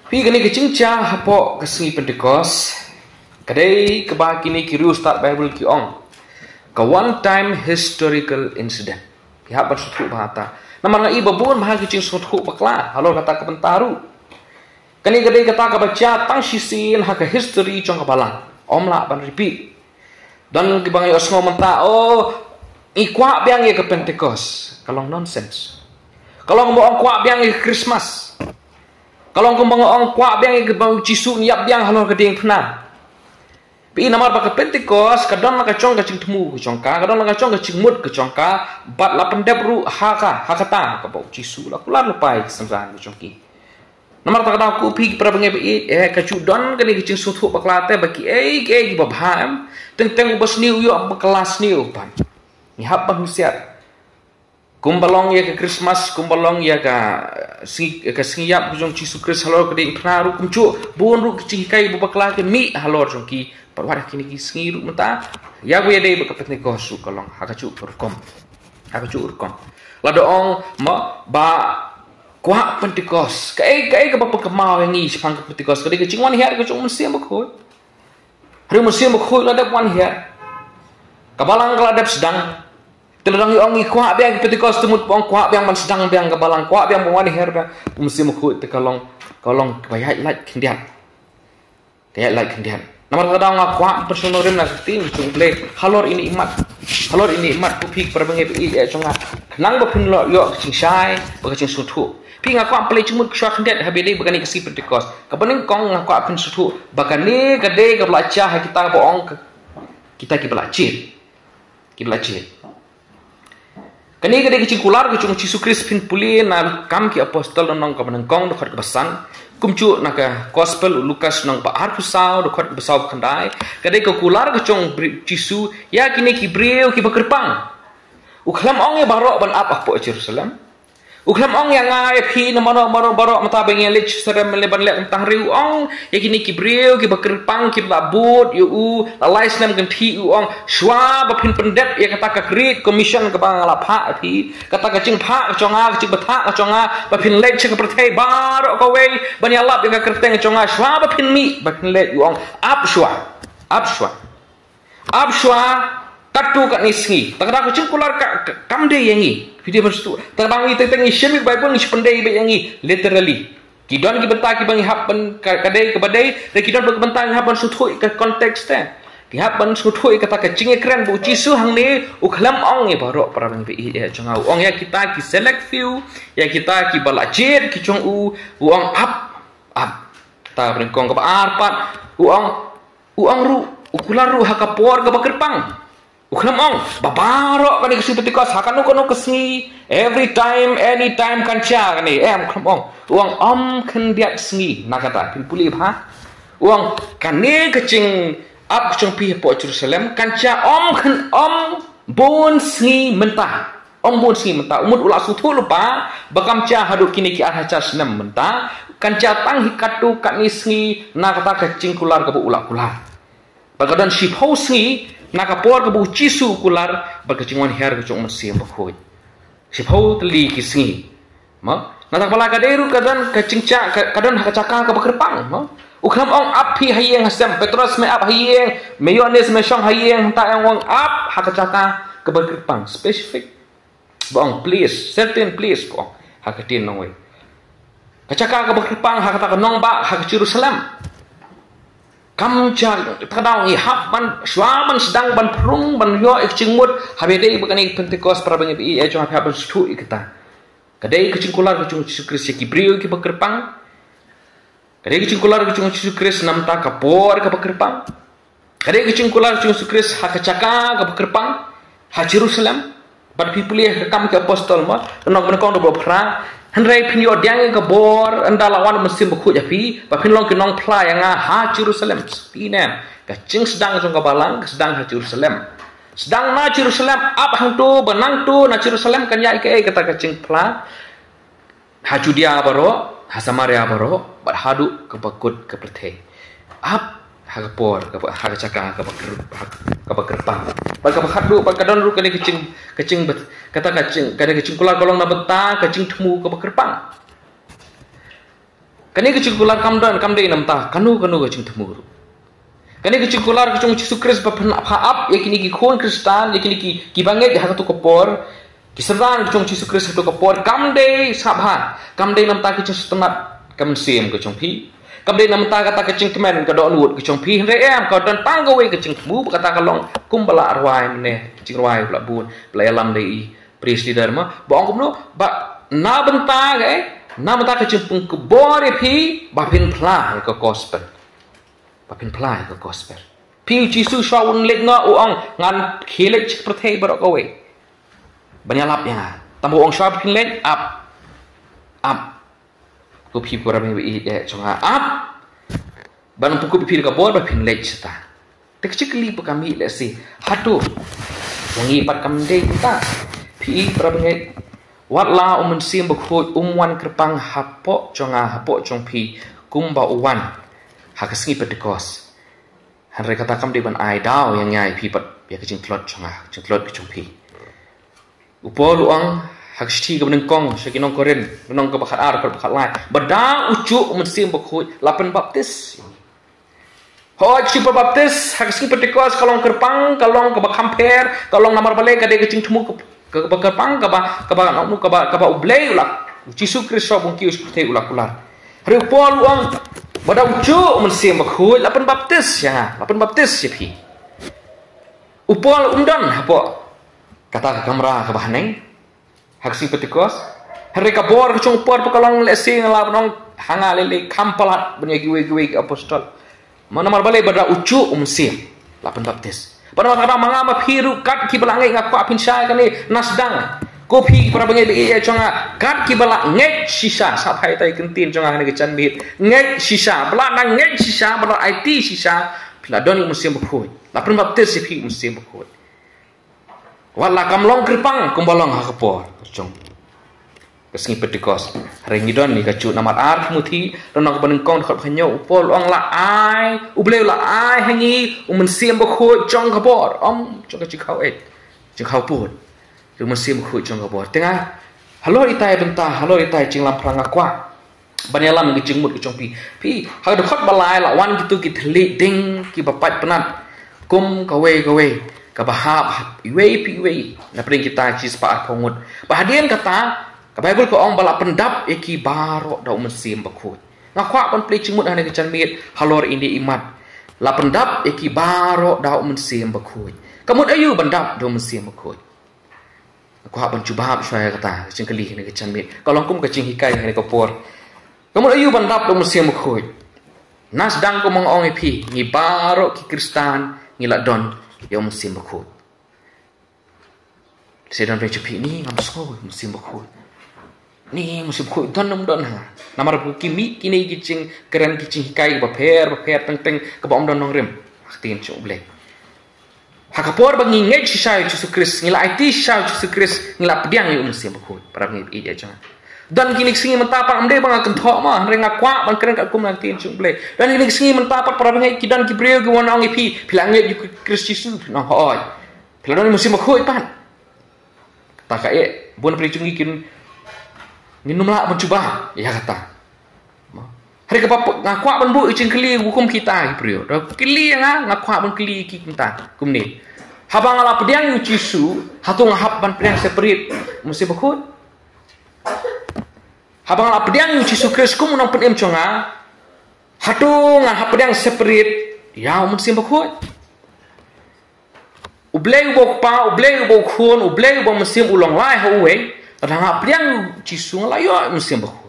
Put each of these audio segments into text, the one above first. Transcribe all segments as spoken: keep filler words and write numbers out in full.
Phi, kane ka jingjia hapoh ka sngi Pentecost ka dei kaba kine ki riewstad Bible ki ong ka one time historical incident. Phi hap ban sngewthuh bha ta. Namar nga i ba bun bha ki jingsngewthuh bakla halor kata ka bynta ruh. Kane ka dei kata kaba jia tang shisien ha ka history jong ka balang. Ym lah ban repeat. Don kiba ngi ïohsngew mynta, oh, ngi kwah biang ïa ka Pentecost. Ka long nonsense. Ka long kumba ong kwah biang ïa ka Christmas. Ka long kumba ong kwah biang ïa kaba u Jisu un ïap biang halor ka diengphna. Phi, namar ba ka Pentecost ka don la ka jong ka jingthmu ka jong ka, ka don la ka jong ka jingmut ka jong ka, bad la pyndep ruh ha ka, ha kata kaba u Jisu u la kular lypa ïa ki synran ka jong ki. Namar kata ka daw ko phi ki para bangeit ba ïeit, eh, ka ju don kane ka jingsngewthuh bakla te ba kiei kiei kiba bha em. Teng teng uba sniew u ïoh bakla sniew pat. Ngi hap ban husiar. Kumba long ïa ka Christmas, kumba long ïa ka, eh, sngi, ka sngi ïap ka jong u Jisu Khrist halor ka diengphna ruh kumjuh, bun ruh ki jinghikai ba bakla ki mih halor jong ki. Pat wat ha kine ki sngi ruh mynta, ïa ba ïadei bad ka Pentecost ruh ka long ha kajuh ka rukom. Ha kajuh ka rukom. Lada ong mo ba kwah Pentecost, kaei kaei kaba pynkynmaw ïa ngi shaphang ka Pentecost? Ka dei ka jingwan hiar ka jong u Mynsiem Bakhuid. Hynrei u Mynsiem Bakhuid u la dep wan hiar. Ka balang ka la dep sdang. Te lada ngi ong ngi kwah biang ka Pentecost, te mut ba ong kwah biang ban sdang biang ka balang, kwah biang ban wan hiar biang u Mynsiem Bakhuid, te ka long, ka long kaba ïaid lait khyndiat. Ka ïaid lait khyndiat. Namar kata ka daw nga kwah pynsngewrim na ka ktien ka jong U Blei halor ine i mat. Halor ine i mat ko phi ki para bangeit ba ïeit jong nga. Khnang ba phin ïoh ka jingshai bad ka jingsngewthuh. Phi, nga kwah pynleit jingmut shuwa khyndiat ha ba ïadei bad kane ka sngi Pentecost. Kaba nyngkong nga kwah pynsngewthuh ba kane ka dei kaba la jia ha kita ba ong ka, kita kiba la jied. Kiba la jied. Kane ka dei ka jingkular ka jong u Jisu Khrist, phin pule na Kam ki Apostol lynnong kaba nyngkong dkhot kaba san, kumjuh na ka Gospel u Lukas lynnong ba arphew saw dkhot kaba saw khyndai. Ka dei ka kular ka jong u Jisu ïa kine ki briew kiba kyrpang. U khlem ong ïa baroh ban ap hapoh Jerusalem. U khlem ong ïa nga ïa phi na mano mano baroh mynta ba ngi leit Jerusalem leit ban leh kumta, hynrei u ong ïa kine ki briew kiba kyrpang kiba la bud ïa u la lai snem kynthih, u ong shuwa ba phin pyndep ïa kata ka Great Commission kaba nga la phah ïa phi, kata ka jingphah ka jong nga, ka jingbthah ka jong nga, ba phin leit sha ka pyrthei baroh kawei ban ïalap ïa ka kyrteng ka jong nga, shuwa ba phin mih ba phin leit, u ong ap shuwa. Ap shuwa. Ap shuwa katto katne sngi. Te kata ka jingkular ka, ka, kam dei ïa ngi. Phi dei ban sngewthuh. Te kata ngi teng teng ngi shem ïa ka Baibl ngi shu pyndei beit ïa ngi literally. Ki don ki bynta kiba ngi hap ban ka, ka dei kaba dei, te ki don ki bynta ngi hap ban sngewthuh ïa ka context te. Ngi hap ban sngewthuh ïa kata ka jingïakren ba u Jisu hangne u khlem ong ïa baroh para bangeit ba ïeit jong nga, u ong ïa kita ki select few, ïa kita kiba la jied ki jong u, u ong ap, ap. Kata ba nyngkong. Kaba ar pat u ong U ong ruh, u kular ruh ha ka por kaba kyrpang. U khlem ong ba baroh kane ka sngi Pentecost, ha kano kano ka sngi, every time, any time kan jia kane, em, u khlem ong. U ong ym khyndiat sngi na kata, phin pule bha. U ong kane ka jingap ka jong phi hapoh Jerusalem kan jia ym khyn, ym bun sngi mynta. Ym bun sngi mynta, u mut u la sngewthuh lypa ba kam jia haduh kine ki ar hajar snem mynta, kan jia tang hi katto katne sngi na kata ka jingkular kaba u la kular. Bad ka don shiphew sngi na ka por kaba u Jisu u kular bad ka jingwan hiar ka jong u Mynsiem Bakhuid. Shiphew tylli ki sngi. Mo? Na kata ka por ka dei ruh ka don ka jingjia, ka, ka don ha ka jaka kaba kyrpang, mo? U khlem ong ap phi ha ïing ha sem, Petros me ap ha ïing, me Ïoannis me shong ha ïing, hangta u ong ap ha ka jaka kaba kyrpang, specific. Ba ong place, certain place, ba ong ha ka ktien nongwei. Ka jaka kaba kyrpang ha kata ka nongbah ha ka Jerusalem. Kam jia, kata ka daw ngi hap ban, shuwa ban sdang ban pynrung ban ïoh ïa ka jingmut ha ba ïadei bad kane ka Pentecost, para bangeit ba ïeit jong nga, phi hap ban sngewthuh ïa kata. Ka dei ka jingkular ka jong u Jisu Khrist ïa ki briew kiba kyrpang. Ka dei ka jingkular ka jong u Jisu Khrist na ka bynta ka por kaba kyrpang. Ka dei ka jingkular ka jong u Jisu Khrist ha ka jaka kaba kyrpang, ha Jerusalem. Bad phi pule ha ka Kam ki Apostol, mo, lynnong kaba nyngkong dkhot ba phra. Hynrei phin ïoh pdiang ïa ka bor ynda la wan u Mynsiem Bakhuid ha phi, ba phin long ki nongphla ïa nga ha Jerusalem. Phi ne, ka jingsdang jong ka balang ka sdang ha Jerusalem. Sdang na Jerusalem, ap hangto, ba nangto na Jerusalem kan ïaid kaei, kata ka jingphla. Ha Judia baroh, ha Samaria baroh, bad haduh kaba kut ka pyrthei. Ap ha ka por, kaba, ha ka jaka kaba kyr-, ha kaba kyrpang. Bad kaba khatduh, bad ka don ruh kane ka jing, ka jing, kata ka jing, kane ka jingkular ka long na bynta ka jingthmu kaba kyrpang. Kane ka jingkular kam don, kam dei namar kano kano ka jingthmu ruh. Kane ka jingkular ka jong u Jisu Khrist ba pynhap ïa kine ki khun Khristan, ïa kine ki, ki bangeit ha kato ka por, ki synran ka jong u Jisu Khrist ha kato ka por, kam dei sngap bha, kam dei namar ka jingsngewtynnat ka mynsiem ka jong phi. Kam dei namar kata ka jingkmen ka dohnud ka jong phi, hynrei em, ka don tang kawei ka jingthmu, ba kata ka long kumba la rwai mynne, jingrwai ba la bun, ba la ïalam da i priest leader ma, ba ong kumno, ba na bynta ka, eh, na bynta ka jingpynkhuid ïa phi, ba phin phla ïa ka gospel. Ba phin phla ïa ka gospel. Phi u Jisu shuwa un leit noh u ong, ngan khie leit sha ka pyrthei baroh kawei ban ïalap ïa nga. Tang ba u ong shuwa ba phin leit, ap. Ap. Ko phi para bangeit ba ïeit jong nga, ap. Ban pynkup ïa phi da ka bor ba phin leit shata. Te ka jingkylli ba ka mih lehse, hato ïa ngi pat kam dei kumta? Phi para bangeit, wat la u Mynsiem Bakhuid um wan kyrpang hapoh jong nga, hapoh jong phi, kumba u wan ha ka sngi Pentekost, hynrei kata kam dei ban ai daw ïa nga ïa phi pat ïa ka jingtlot jong nga, jingtlot ka jong phi. U Paul u ong ha ka shithi kaba nyngkong sha ki nong Korinth, lynnong kaba khatar, kaba khatlai, ba da u juh u Mynsiem Bakhuid la pynbaptis. Hooid, shu pynbaptis ha ka sngi Pentekost ka long kyrpang, ka long kaba kham pher, ka long namar balei, ka dei ka jingthmu ka, ka, kaba kyrpang, kaba, kaba, kaba, kaba U Blei u la, U Jisu Khrist sha bun ki, u sha pyrthei u la kular. Hynrei u Paul u ong ba da u juh u Mynsiem Bakhuid la pynbaptis ïa nga, la pynbaptis ïa phi. U Paul um don hapoh kata ka kamra kaba haneng ha ka sngi Pentekost. Hynrei ka bor ka jong u Paul pat ka long lehse, nga lah ban ong, ha nga lei lei kham palat ban ïa kiwei kiwei ki apostol. Ma namar balei? Ba da u juh u Mynsiem la pynbaptis. Ba namar kata ma nga ma phi ruh, kat kiba la ngeit, nga kwah phin shai kane na sdang. Ko phi para bangeit ba ïeit jong nga, kat kiba la ngeit shisha, sngap bha ïa ka ktien jong nga ha kane ka janmiet. Ngeit shisha, ba la dang ngeit shisha, ba la aiti shisha, phi la don ïa u Mynsiem Bakhuid. La pynbaptis ïa phi u Mynsiem Bakhuid. Wat la kam long kyrpang kumba long ha ka por ka jong ka sngi Pentekost. Hynrei ngi don ïa ka juh. Namar ar Timothi, lynnong kaba nyngkong, dkhot ba hynñiew, u Paul u ong la ai, U Blei u la ai ha ngi u Mynsiem Bakhuid jong ka bor, ym jong ka jingkhaw eit, jingkhaw pud. U Mynsiem Bakhuid jong ka bor. Te nga halor itai bynta, halor itai jinglam phra nga kwah ban ïalam ïa ka jingmut ka jong phi. Phi, ha ka dkhot ba lai la wan kito ki thylliej ding kiba pait pynat kum kawei kawei kaba hap, hap iwei pa iwei na pdeng kita shispah arphew ngut. Ba hadien kata ka Baibl ka ong ba la pyndap ïa ki baroh da u Mynsiem Bakhuid. Nga kwah ban plie jingmut ha kane ka janmiet halor ine i mat. La pyndap ïa ki baroh da u Mynsiem Bakhuid. Ka mut aïu ban dap da u Mynsiem Bakhuid? Nga kwah ban jubab shuwa ïa kata ka jingkylli ha kane ka janmiet. Ka long kum ka jinghikai ha kane ka por. Ka mut aïu ban dap da u Mynsiem Bakhuid? Na sdang kumba nga ong ïa phi, ngi baroh ki Khristan ngi la don ïa u Mynsiem Bakhuid. Lehse don phi ju phi, ni ngam sngew u Mynsiem Bakhuid. Ni u Mynsiem Bakhuid don ym don ha nga. Namar ba ki mih kine ki jingkren, ki jinghikai ba pher ba pher, teng teng kaba ym don nongrim ha ka ktien jong U Blei. Ha ka por ba ngi ngeit shisha ïa u Jisu Khrist, ngi la aiti shisha ïa u Jisu Khrist, ngi la pdiang ïa u Mynsiem Bakhuid, para bangeit ba ïeit jong nga. Don kine ki sngi mynta pat, ym dei ba nga kynthoh mo, hynrei nga kwah ban kren katkum ka ktien jong U Blei. Don kine ki sngi mynta pat, para bangeit, ki don ki briew ki wan ong ïa phi, phi la ngeit ïa u Khrist Jisu? Phin ong hooid. Phi la don ïa u Mynsiem Bakhuid pat? Kata ka eh, bun na pdeng jong ngi kin, ngin ym lah ban jubab ïa kata. Hynrei kaba nga kwah ban buh ïa ka jingkylli kum kita ki briew. Da kylli ïa nga, nga kwah ban kylli ïa ki kumta, kumne. Haba nga la pdiang ïa u Jisu, hato nga hap ban pdiang separate u Mynsiem Bakhuid? Haba nga la pdiang ïa u Jisu Khrist kum u Nongpynim jong nga, hato nga hap pdiang separate ïa u Mynsiem Bakhuid? U Blei uba u Kpa, U Blei uba u Khun, U Blei uba u Mynsiem u long lai ha uwei. Lada nga pdiang ïa u Jisu, nga la ïoh ïa u Mynsiem Bakhuid.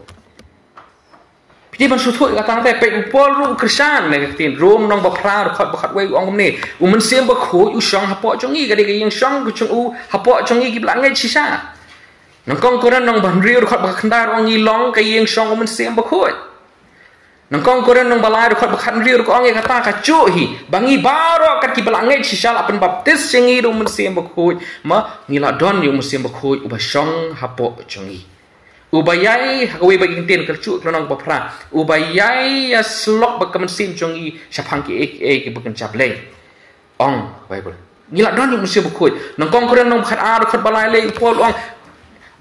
Phi dei ban sngewthuh ïa kata. Te peit, u Paul ruh u kyrshan ha ka ktien Rom lynnong ba phra, dkhot ba khatwei, u ong kumne: U Mynsiem Bakhuid u shong hapoh jong ngi. Ka dei ka ïing shong ka jong u hapoh jong ngi kiba la ngeit shisha. Nyngkong Korinth lynnong ba hynriew, dkhot ba khatkhyndai, u ong ngi long ka ïing shong u Mynsiem Bakhuid. Nyngkong Korinth lynnong ba lai, dkhot ba khathynriew ruh ka ong ïa kata, kajuh hi ba ngi baroh kat kiba la ngeit shisha la pynbaptis ïa ngi da u Mynsiem Bakhuid, ma ngi la don ïa u Mynsiem Bakhuid uba shong hapoh jong ngi. Uba ïai, ha kawei pat ka ktien, ka Juh lynnong ba phra, uba ïai ïasyllok bad ka mynsiem jong ngi shaphang kiei kiei kiba kynja Blei, ong ka Baibl. Ngi la don ïa u Mynsiem Bakhuid. Nyngkong Korinth lynnong ba khatar, dkhot ba lai lei, u Paul u ong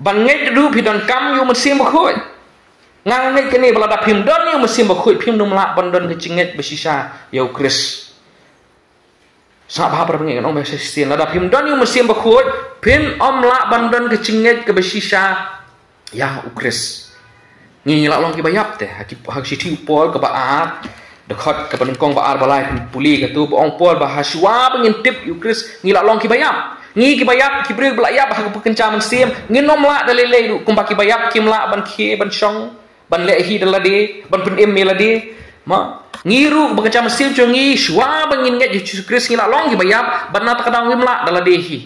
ban ngeit ruh phi donkam ïa u Mynsiem Bakhuid. Nga ngeit kane ba lada phim don ïa u Mynsiem Bakhuid phim nym lah ban don ka jingngeit ba shisha ïa u Khrist. Sngap bha para bangeit, ngan ong ba shisien, lada phim don ïa u Mynsiem Bakhuid phim nym lah ban don ka jingngeit kaba shisha ïa u Khrist. Ngi, ngi lah long kiba ïap te, ha ki, ha ka shithi u Paul kaba ar, dkhot kaba nyngkong ba ar ba lai, phin pule kato ba ong Paul ba ha shuwa ba ngin tip ïa u Khrist ngi lah long kiba ïap. Ngi kiba ïap, ki briew ba la ïap ha ka bakynja mynsiem, ngin nym lah da lei lei ruh kumba kiba ïap kim lah ban khie ban shong, ban leh hi da lade, ban pynim ïa lade. Ma, ngi ruh bakynja mynsiem jong ngi shuwa ba ngin ngeit ïa u Jisu Khrist ngi lah long kiba ïap, bad na kata ka daw ngim lah da lade hi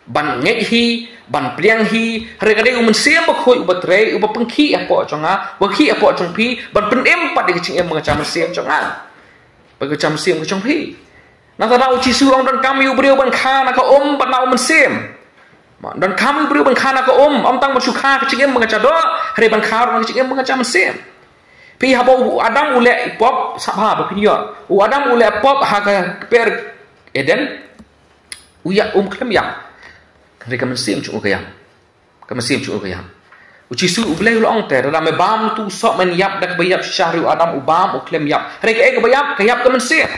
ban ngeit hi, ban pdiang hi, hynrei ka dei u Mynsiem Bakhuid uba trei, uba pynkhih hapoh jong nga, uba khih hapoh jong phi, ban pynim pat ïa ka jingim bakynja mynsiem jong nga, bakynja mynsiem ka jong phi. Na kata ka daw u Jisu u ong donkam ïa u briew ban kha na ka um bad na u mynsiem. Ma, donkam ïa u briew ban kha na ka um, ym tang ban shu kha ka jingim bakynja doh, hynrei ban kha ruh na ka jingim bakynja mynsiem. Phi, haba u Adam u leh pop, sngap bha ba phin ïoh. U Adam u leh pop ha ka kper Eden. U ïap, um khlem ïap. Hynrei ka mynsiem jong u ka ïap. Ka mynsiem jong u ka ïap. U Jisu, U Blei u la ong te, lada me bam uto u soh men ïap da kaba ïap shisha, hynrei u Adam u bam, u khlem ïap. Hynrei kaei kaba ïap, ka ïap ka mynsiem.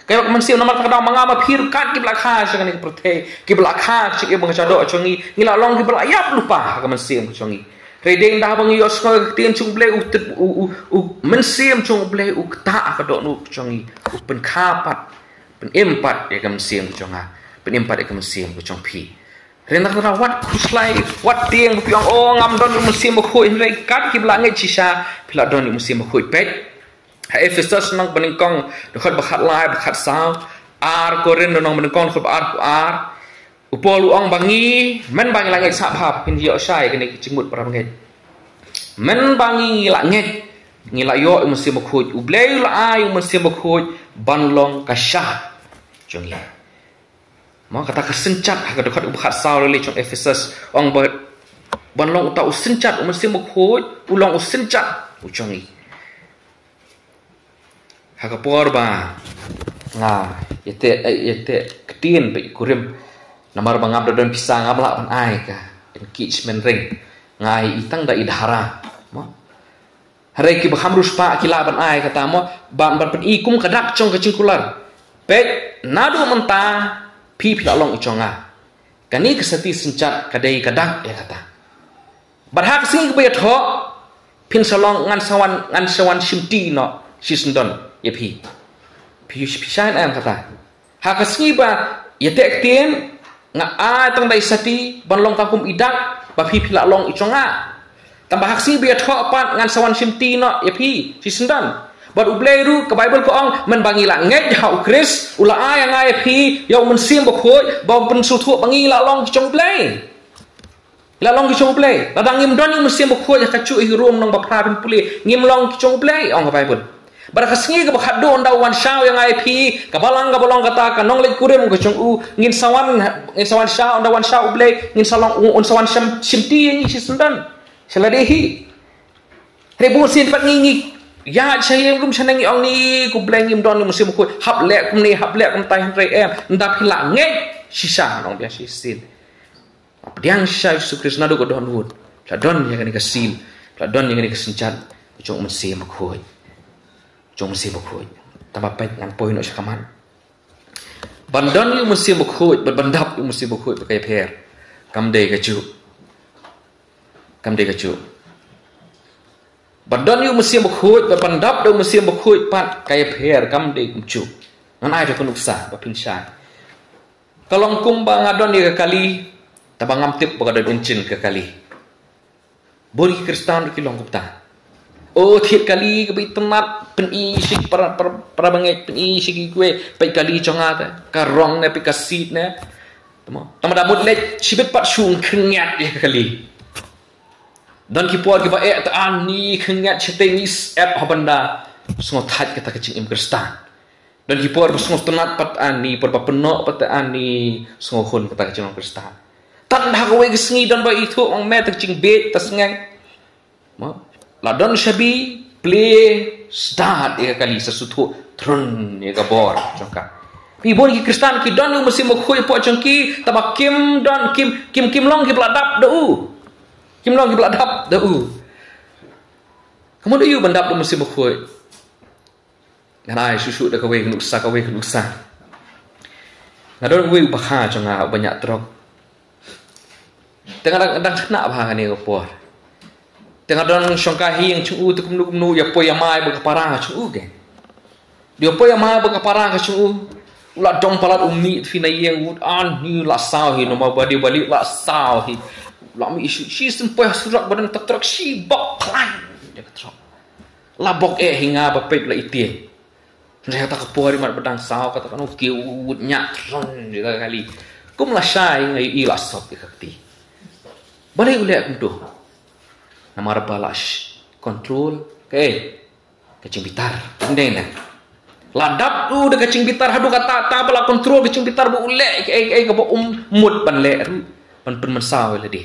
Ka ïap ka mynsiem, namar kata ka daw ma nga ma phi ruh kat kiba la kha sha kane ka pyrthei, kiba la kha sha ka jingim bakynja doh jong ngi, ngi lah long kiba la ïap lypa ha ka mynsiem jong ngi. Hynrei dei ynda ba ngi ïohsngew ïa ka ktien jong U Blei, u tip, u, u, u mynsiem jong U Blei u ktah ha ka dohnud jong ngi, u pynkha pat, pynim pat ïa ka mynsiem jong nga, pynim pat ïa ka mynsiem jong phi. Hynrei na kata ka daw wat khuslai, wat tieng ba phi ong, o, ngam don ïa u Mynsiem Bakhuid, hynrei kat kiba la ngeit shisha phi la don ïa u Mynsiem Bakhuid. Peit ha Ephesos lynnong ba nyngkong, dkhot ba khatlai, ba khatsaw. Ar Korinth lynnong ba nyngkong, dkhot ba arphew ar. U Paul u ong ba ngi, mynba ngi la ngeit, sngap bha ba phin ïoh shai kane ka jingmut para bangeit. Mynba ngi, ngi la ngeit, ngi la ïoh ïa u Mynsiem Bakhuid, U Blei u la ai ïa u Mynsiem Bakhuid ban long ka shad jong ngi. Mo, kata ka synjat ha ka dkhot ba khatsaw lei lei jong Ephesos, ong ba ban long uta u synjat, u Mynsiem Bakhuid u long u synjat u jong ngi. Ha ka por ba nga ïateh, eh, ïateh ktien bad i kurim, namar ba ngam da don pisa, ngam lah ban ai ka engagement ring, nga ai i tang da i dhara. Mo, hynrei kiba kham riewspah ki lah ban ai kata, mo, ban, ban pyni kum ka dak jong ka jingkular. Peit, naduh mynta phi, phi la long i jong nga. Kane ka sati synjat ka dei ka dak ïa kata. Bad ha ka sngi kaba ïathoh phin sa long, ngan sa wan, ngan sa wan shimti noh shisyndon ïa phi. Phi, phi shai ne em kata? Ha ka sngi ba ïateh ktien, nga ai tang da i sati ban long tang kum i dak ba phi, phi la long i jong nga. Tangba ha ka sngi ba ïathoh pat ngan sa wan shimti noh ïa phi shisyndon. Bad U Blei ruh, ka Baibl ka ong, mynba ngi la ngeit ha u Khrist, u la ai ïa nga ïa phi ïa u Mynsiem Bakhuid, ba un pynsngewthuh ba ngi la long ki jong U Blei. Ngi la long ki jong U Blei. Lada ngim don ïa u Mynsiem Bakhuid, ha kajuh i Rom lynnong ba phra, phin pule, ngim long ki jong U Blei, ong ka Baibl. Bad ha ka sngi kaba khatduh ynda u wan shaw ïa nga ïa phi, ka balang kaba long kata, ka nongleit kurim ka jong u, ngin sa wan, ngin sa wan shaw, ynda wan shaw U Blei, ngin sa long, un sa wan shim, shimti ïa ngi shisyndon sha lade hi. Hynrei bun sien pat ngi, ngi ïaid sha ïing rum sha neng, ngi ong, ni, ko Blei, ngim don ïa u Mynsiem Bakhuid, hap leh kumne, hap leh kumtai, hynrei em, ynda phi la ngeit shisha, nongbiang shisien. Pdiang shisha ïa u Jisu Khrist naduh ka dohnud, phi la don ïa kane ka seal, phi la don ïa kane ka synjat jong u Mynsiem Bakhuid. Jong u Mynsiem Bakhuid. Tangba peit, ngan poi noh sha khmat. Ban don ïa u Mynsiem Bakhuid bad ban dap ïa u Mynsiem Bakhuid pat ka ïapher. Kam dei kajuh. Kam dei kajuh. Ban don ïa u Mynsiem Bakhuid bad ban dap da u Mynsiem Bakhuid pat ka ïapher, kam dei kumjuh. Ngan ai da ka nuksa ba phin shai. Ka long kumba nga don ïa ka kali, tangba ngam tip ba ka don injin ka kali. Bun ki Khristan ruh ki long kumta. O, thied kali kaba itynnad, pyni sha ki para, para, para bangeit, pyni sha kiwei, peit kali jong nga te, ka rong ne, peit ka seat ne. Tangba da mut leit shibit pat shu khyndiat ïa ka kali. Don ki por kiba eh te ani khyndiat shatei, ngi sep ha ban da sngew thait kata ka jingim Khristan. Don ki por ba sngewtynnad pat ani, por ba pynnoh pat ani, sngewhun kata ka jinglong Khristan. Tad ha kawei ka sngi don ba ithuh ong me ta ka jingbieit ta sngewthuh. Mo? La don shabi, plie, stad ïa ka kali sa sngewthuh, trun ïa ka bor jong ka. Phi, bun ki Khristan ki don ïa u Mynsiem Bakhuid hapoh jong ki, tangba kim don, kim, kim, kim long kiba la dap da u. Kim long kiba la dap da u. Ka mut aiu ban dap da u Mynsiem Bakhuid? Ngan ai shuh shuh da kawei ka nuksa, kawei ka nuksa. Nga don uwei u bakha jong nga uba ñiah trok. Te nga dang, dang khynnah bha kane ka por. Te nga don shongkai hi ïa jong u te kumno kumno ïa poi ïa mai bad ka para ka jong u ke. Ïa poi ïa mai bad ka para ka jong u. U la dom palat u mih phi na ïing u, ani la saw hi, namar ba dei ba lei la saw hi. La mih shi, shi shu poi ha surok ba don trok, shi bok khlaiñ ïa ka trok. La bok eh hi nga ba peit la iti. Hynrei kata ka por imat ba dang saw kata ka nongkiew u ñiah tron ïa ka kali. Kum lashai nga ïohi la sop ïa ka kti. Balei u leh kumto? Namar ba la sh-, control ka, eh, ka jingbitar. Ym dei ne. La dap u da ka jingbitar haduh katta katta ba la control ka jingbitar ba u leh kaei kaei kaba um mut ban leh ruh. Ban pynmynsaw ïa lade.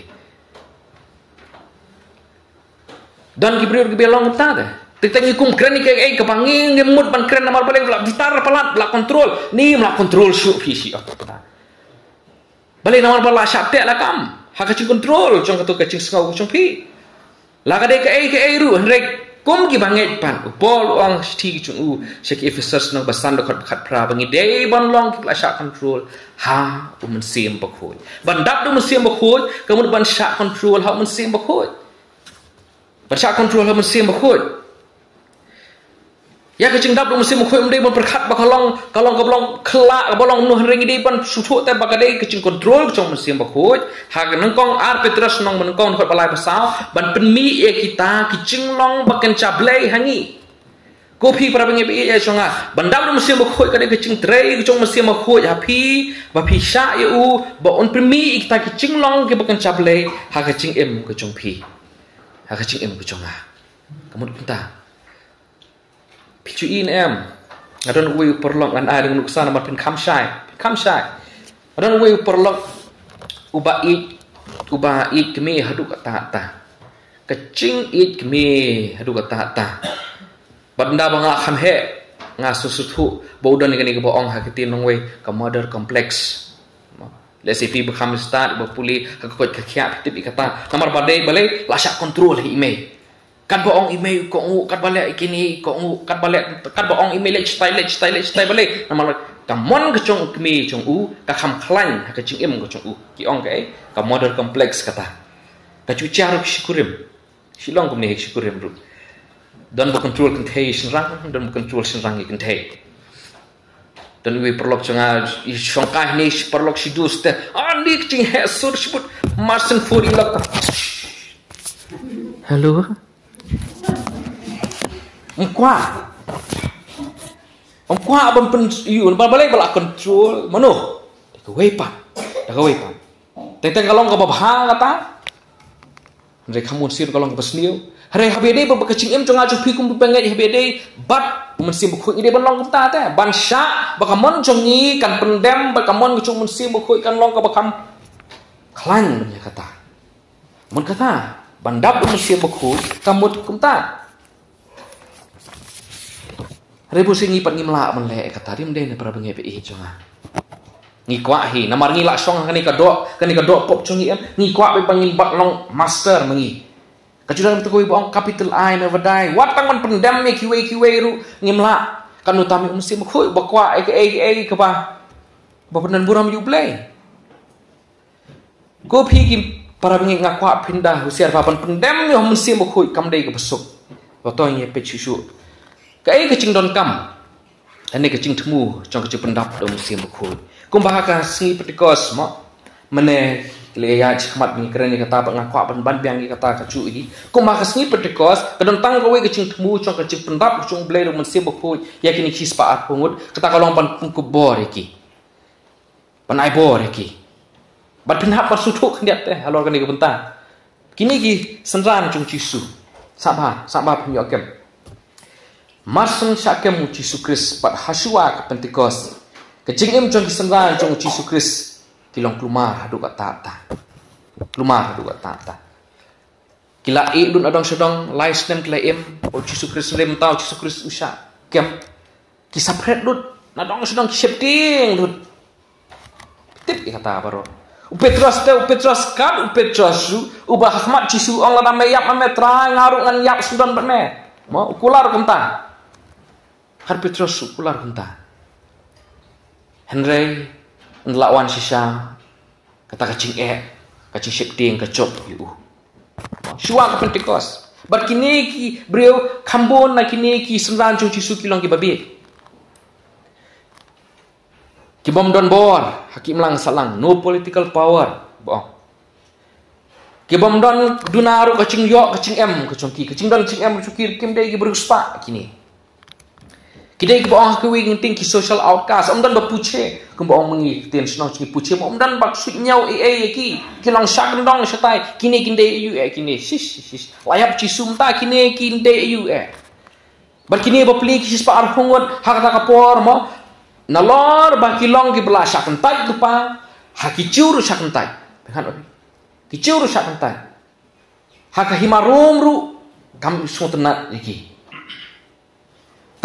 Don ki briew kiba long kumta te. Te tang ngi kum kren ïa kaei kaei kaba ngi ngim mut ban kren namar balei la bitar palat, la control. Ni la control shuh phi shi ot. Balei? Namar ba la shah teh la kam ha ka jingcontrol jong kato ka jingsngew ka jong phi. La ka dei kaei kaei ruh, hynrei kum kiba ngeit pat, u Paul u ong shithi ka jong u sha ki Ephesus lynnong ba san dkhot ba khatphra ba ngi dei ban long kiba la shah control ha u Mynsiem Bakhuid. Ban dap da u Mynsiem Bakhuid ka mut ban shah control ha u Mynsiem Bakhuid. Ban shah control ha u Mynsiem Bakhuid. Ïa ka jingdap da u Mynsiem Bakhuid ym dei ban pyrkhat ba ka long, ka long, ka long khyllah, kaba long noh, hynrei ngi dei ban sngewthuh te ba ka dei ka jingcontrol ka jong u Mynsiem Bakhuid. Ha ka nyngkong ar Petros lynnong ba nyngkong dkhot ba lai ba saw, ban pynmih ïa kita ki jinglong ba kynja Blei ha ngi. Ko phi para bangeit baieit jong nga, ban dap da u Mynsiem Bakhuid ka dei ka jingtrei ka jong u Mynsiem Bakhuid ha phi, ba phi shah ïa u ba un pynmih ïa kita ki jinglong kiba kynja Blei ha ka jingim ka jong phi, ha ka jingim ka jong nga. Ka mut kumta. Phi ju ïohi ne em? Nga don uwei u paralok, ngan ai da ka nuksa namar phin kham shai, phin kham shai. Nga don uwei u paralok uba ïeit, uba ïeit kmie haduh katta katta. Ka jingïeit kmie haduh katta katta. Bad ynda ba nga kham heh, nga sngewthuh ba u don ïa kane kaba ong ha ka ktien nongwei ka mother complex. Lehse phi ba kham stad, ba pule ha ka koit ka khiah phi tip ïa kata. Namar ba dei balei, la shah control ha i mei. Katba ong i mei u kohnguh, katba leh ïa kine u kohnguh, katba leh, katba ong i mei leh shatai, leh shatai, leh shatai balei. Namar ka mon ka jong u kmie jong u ka kham khlaiñ ha ka jingim ka jong u. Ki ong kaei, ka mother complex kata. Ka ju jar ruh shi kurim. Shi long kumne shi kurim ruh. Don ba control kynthei ïa shynrang, don ba control shynrang ïa kynthei. Don uwei u paralok jong nga, i shongkai ne shi paralok shi dus te. Ani ka jingheh sur shibun. Marsen phone i lok. Hello. Ym kwah. Ym kwah ban pyn ïoh, ba balei ba la control. Mano? Da kawei pat. Da kawei pat. Teng teng ka long kaba bha kata. Hynrei ka mon sir ka long kaba sniew. Hynrei haba ïadei bad ka jingim jong nga jong phi kum u bangeit, haba ïadei bad u Mynsiem Bakhuid ngi dei ban long kumta te. Ban shah ba ka mon jong ngi kan pyndem bad ka mon ka jong u Mynsiem Bakhuid kan long kaba kham khlaiñ ban ïa kata. Mut kata, ban dap da u Mynsiem Bakhuid ka mut kumta. Hynrei bunsien ngi pat ngim lah ban leh kata, ym dei ne para bangeit baieit jong nga. Ngi kwah hi, namar ngi la shong ha kane ka doh, kane ka doh pop jong ngi em. Ngi kwah beit ba ngin bat long master ma ngi. Ka ju don kawei ba ong capital I never die. Wat tang ban pyndem ïa kiwei kiwei ruh ngim lah. Kan uta mih u Mynsiem Bakhuid ba kwah ïa kaei kaei kaba, ba pyndon burom ïa u Blei. Ko phi ki para bangeit, nga kwah phin da husiar ba ban pyndem ïa u Mynsiem Bakhuid kam dei kaba suk. Ba to ngi peit shuh shuh. Kaei ka jingdonkam? Kane ka jingthmu jong ka jingpyndap da u Mynsiem Bakhuid. Kumba ha ka sngi Pentecost mo. Mynne ki la ïaid shakhmat, ngi kren ïa kata bad nga kwah ban ban biang ïa kata kajuh hi. Kumba ha ka sngi Pentecost ka don tang kawei ka jingthmu jong ka jingpyndap jong u Blei da u Mynsiem Bakhuid ïa kine ki spah arphew ngut. Kata ka long ban pynkup bor ïa ki. Ban ai bor ïa ki. Bad phin hap ban sngewthuh khyndiat te halor kane ka bynta. Kine ki synran jong u Jisu. Sngap bha, sngap bha phin ïoh kem. Mar shen shah kem u Jisu Khrist bad hashuwa ka Pentecost, ka jingim jong ki synran jong u Jisu Khrist ki long kulmar haduh katta katta. Kulmar haduh katta katta. Ki la ïeh lut nadong shadong, lai snem ki la im, u Jisu Khrist, hynrei mynta u Jisu Khrist u shah kem. Ki separate lut, nadong shadong ki sheptieng lut. Tip ïa kata baroh. U Petros te, u Petros kat, u Petros ruh, uba ha khmat Jisu ong, lada me ïap ma me Trai, nga ruh ngan ïap sngewdon bad me. Mo, u kular kumta. Har Petros u kular kumta. Hynrei, yn lah wan shisha, kata ka jingeh, ka jingsheptieng ka jop ïa u. Shuwa ka Pentecost. Bad kine ki briew, kham bun na kine ki synran jong Jisu ki long ki babieit. Ki bym don bor, ha ki imlang sahlang, no political power, ba ong. Ki bym don duna ruh ka jingïoh, ka jingem, ka jong ki, ka jingdon jingem, ka jong ki, kim dei ki briew spah, kine. Ki dei kiba ong ha kiwei ki nting ki social outcast, ym don ba pynshai, kumba ong ma ngi ktien shnong jong ngi pynshai, ym don ba suidñiew ei ei ïa ki, ki long sha kyndong shatai, kine kin dei aïu eh, kine, shish, shish, shish. La ïap Jisu mynta kine kin dei aïu eh. Bad kine bapli ki shispah arphew ngut, ha kata ka por mo, nalor ba ki long kiba la shah kyntait lypa, ha ki Jiw ruh shah kyntait. Pynban, ki Jiw ruh shah kyntait. Ha ka hima Rom ruh, kam sngewtynnat ïa ki.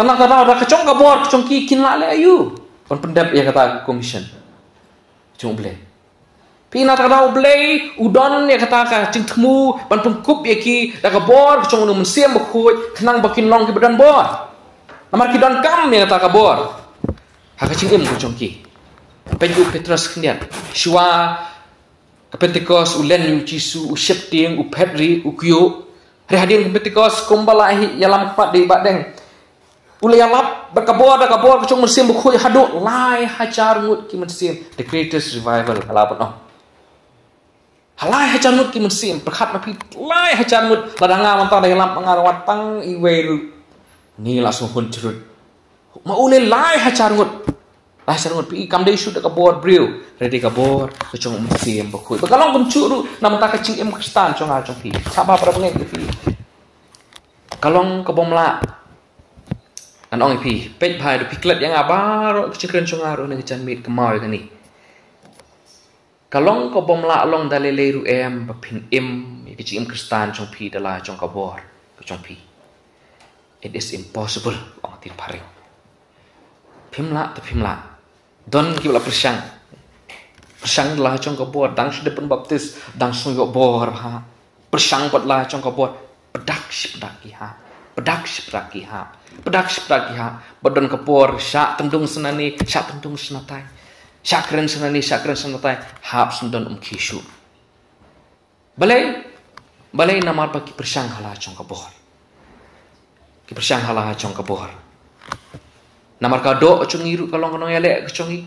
Tang na ka daw da ka jong ka bor ka jong ki, kin lah leh aïu ban pyndep ïa kata ka commission jong U Blei. Phi, na ka daw U Blei u don ïa kata ka jingthmu ban pynkup ïa ki da ka bor ka jong U Mynsiem Bakhuid, khnang ba kin long kiba don bor. Namar ki donkam ïa kata ka bor ha ka jingim ka jong ki. Peit u Petros khyndiat. Shuwa ka Pentecost, u len ïa u Jisu, u sheptieng, u phet rieh, u kyiuh. Hynrei hadien ka Pentecost, kumba la ïalam khmat da i Bahdeng, u la ïalap bad ka bor, da ka bor ka jong U Mynsiem Bakhuid, haduh lai hajar ngut ki mynsiem. The greatest revival, ka la ban ong. Ha lai hajar ngut ki mynsiem, pyrkhat ma phi, lai hajar ngut, lada nga mynta da ïalap ma nga ruh wat tang iwei ruh, ngi la sngewhun jrut. Ma une lai hajar ngut. Lai hajar ngut, phi, kam dei shuh da ka bor briew, hynrei da ka bor ka jong U Mynsiem Bakhuid. Ba ka long kumjuh ruh na ka bynta ka jingim Khristan jong nga jong phi. Sngewbha para bangeit ïa phi. Ka long ka bym lah. Ngan ong ïa phi, peit bha, da phi klet ïa nga baroh ka jingkren jong nga ruh na ka janmiet, kynmaw ïa kane. Ka long ka bym lah long da lei lei ruh em ba phin im ïa ka jingim Khristan jong phi da la jong ka bor ka jong phi. It is impossible, ong ktien phareng. Phim lah te phim lah. Don kiba la pyrshang. Pyrshang da la jong ka bor, dang shu dep pynbaptis, dang sngew ïoh bor ha. Pyrshang pat la jong ka bor, pdak shi pdak ki hap. Pdak shi pdak ki hap. Pdak shi pdak ki hap. Ba don ka por, shah tyndung sha nane, shah tyndung sha natai. Shah kren sha nane, shah kren sha natai. Hap sngewdon, ym khie shuh. Balei? Balei? Namar ba ki pyrshang ha la jong ka bor. Ki pyrshang ha la jong ka bor. Namar ka doh jong ngi ruh ka long ka nongïaleh ka jong ngi.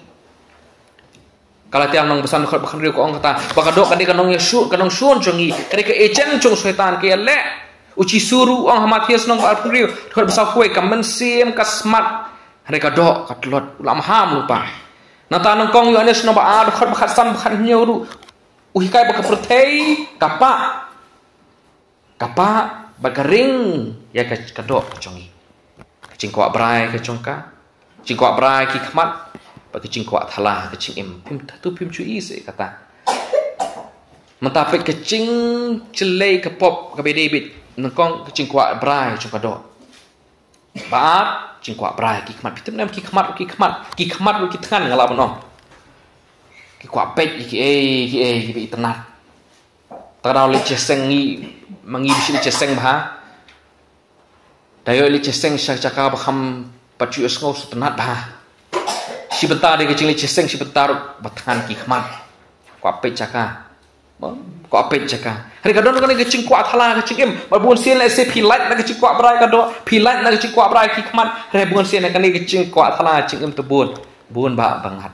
Galatia lynnong ba san dkhot ba khathynriew ka ong kata, ba ka doh ka dei ka nongïashun, ka nongshun jong ngi, ka dei ka agent jong Soitan ka ïaleh. U Jisu ruh u ong ha Mathaios lynnong ba arphew hynriew, dkhot ba sawphew wei, ka mynsiem ka smat, hynrei ka doh ka tlot, u la maham lypa. Nangta nyngkong Ïoannis lynnong ba ar, dkhot ba khatsan ba khathynñiew ruh, u hikai ba ka pyrthei ka pah, ka pah bad ka ring ïa ka, ka doh ka jong ngi. Ka jingkwah brai ka jong ka, jingkwah brai ki khmat, bad ka jingkwah thala ka jingim. Phim, tu phim ju i se kata. Mynta peit ka jingkhlei ka pop kaba dei bit, nyngkong ka jingkwah brai jong ka doh. Ba ar, jingkwah brai ki khmat. Phi tip ne em, ki khmat, ki khmat, ki khmat ruh ki thngan, nga lah ban ong. Ki kwah peit ïa kiei kiei kiba itynnad. Te ka daw leit jingïaseng ngi, ma ngi ba shu leit jingïaseng bha. Da ïoh leit jingïaseng sha jaka ba kham pat shu ïohsngew, sngewtynnad bha. Shi bynta dei ka jingleit jingïaseng, shi bynta ruh ba thngan ki khmat. Kwah peit jaka. Kwah peit jaka. Hynrei ka don kane ka jingkwah thala ka jingim. Bad bun sien lehse phi lait na ka jingkwah brai ka doh, phi lait na ka jingkwah brai ki khmat. Hynrei bun sien kane ka jingkwah thala ka jingim te bun, bun bah ba ngat.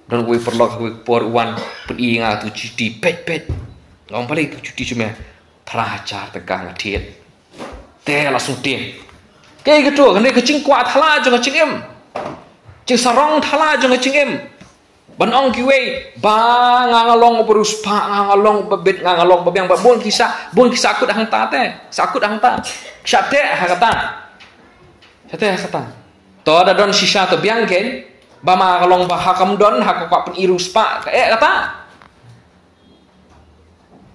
Don kawei paralok ha kawei ka por u wan pyn-i ïa nga tu juti, peit, peit. Nga ong balei tu juti, jong me? Phra hajar tyngka nga thied. Te la sngewthied. Kaei kata? Kane ka jingkwah thala jong ka jingim. Jingsarong thala jong ka jingim. Ban ong kiwei ba nga, nga long uba riewspah, nga, nga long uba bit, nga, nga long uba biang, ba bun ki shah, bun ki shah kut hangta te, shah kut hangta. Shah teh ha kata. Shah teh ha kata. To da don shisha to biang kein, ba ma ka long ba ha kam don, ha ka kwah pyn-i riewspah, ka eh kata.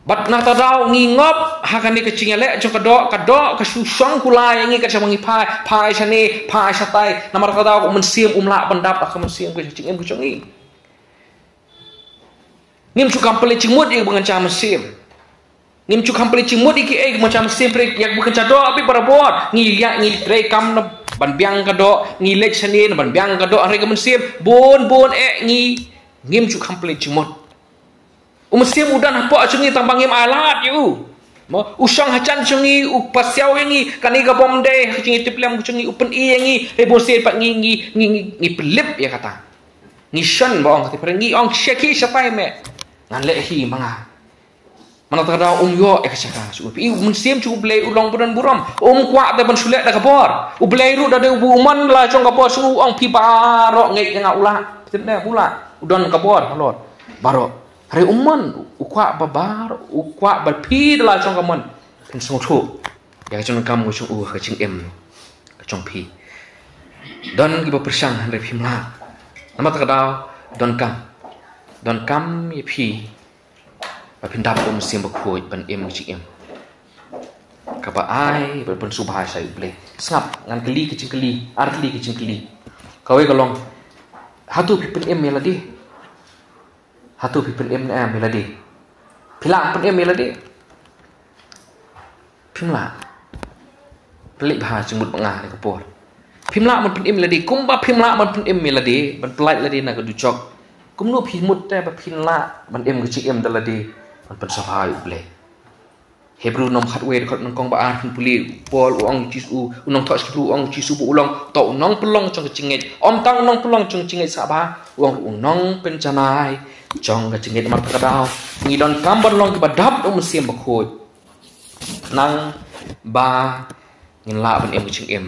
Bad na kata daw ngi ngop ha kane ka jingïaleh jong ka doh, ka doh ka shu shong kular ïa ngi, ka jong ngi phai, phai shane, phai shatai. Namar kata daw ka mynsiem um lah ban dap, ka mynsiem ka jingim ka jong ngi. Ngim shu kam pynleit jingmut ïa ka bynta mynsiem. Ngim ju kham pynleit jingmut ïa kiei, mo cham siem pre ïa ka bun ka jingdoh bad barabor. Ngi ïa ngi trei kam na ban biang ka doh, ngi leit shane na ban biang ka doh, hynrei ka mynsiem bun bun eh ngi ngim ju kham pynleit jingmut. U mynsiem u don hapoh jong ngi tang ba ngim ai lad ïa u. Mo, u shong hajan jong ngi, u pasiaw ïa ngi, kane ka bym dei ha ka jingïatiplem ka jong ngi, u pyni ïa ngi, hynrei bun sien pat ngi ngi ngi ngi, ngi pynlip ïa kata. Ngi shon ba ong kata, hynrei ngi ong sha ki shatai me. Ngan leh hi ma nga. Mynta kata ka daw um ïoh ïa ka jaka. Shu phi, u mynsiem jong U Blei u long ba don burom. Um kwah te ban shu leh da ka bor. U Blei ruh da dei uba u mon la jong ka bor, shu ong phi baroh ngeit ïa nga u lah. Tip ne u lah. U don ka bor halor baroh. Hynrei u mon, u kwah ba baroh, u kwah ba phi da la jong ka mon phin sngewthuh ïa ka jingdonkam ka jong u ha ka jingim ka jong phi. Don kiba pyrshang hynrei phim lah. Namar kata ka daw donkam. Donkam ïa phi ba phin dap da u Mynsiem Bakhuid ban im ka jingim kaba ai ban pynsngewbha sha U Blei. Sngap, ngan kylli ka jingkylli, ar tylli ka jingkylli. Kawei ka long, hato phi pynim ïa lade? Hato phi pynim ne em ïa lade? Phi lah pynim ïa lade? Phim lah. Peit bha jingmut ba nga ha kane ka por. Phim lah ban pynim ïa lade, kumba phim lah ban pynim ïa lade, ban pyllait lade na ka dujok. Kumno phi mut te ba phin lah ban im ka jingim da lade ban pynsngewbha ïa U Blei? Hebru lynnong khatwei dkhot nyngkong ba ar phin pule, Paul u ong Jisu, u nongthoh Hebru u ong Jisu ba u long, to u nongpynlong jong ka jingngeit. Ym tang u nongpynlong jong ka jingngeit sngap bha, u ong u nongpynjanai jong ka jingngeit. Namar kata ka daw ngi donkam ban long kiba dap da u Mynsiem Bakhuid. Khnang ba ngin lah ban im ka jingim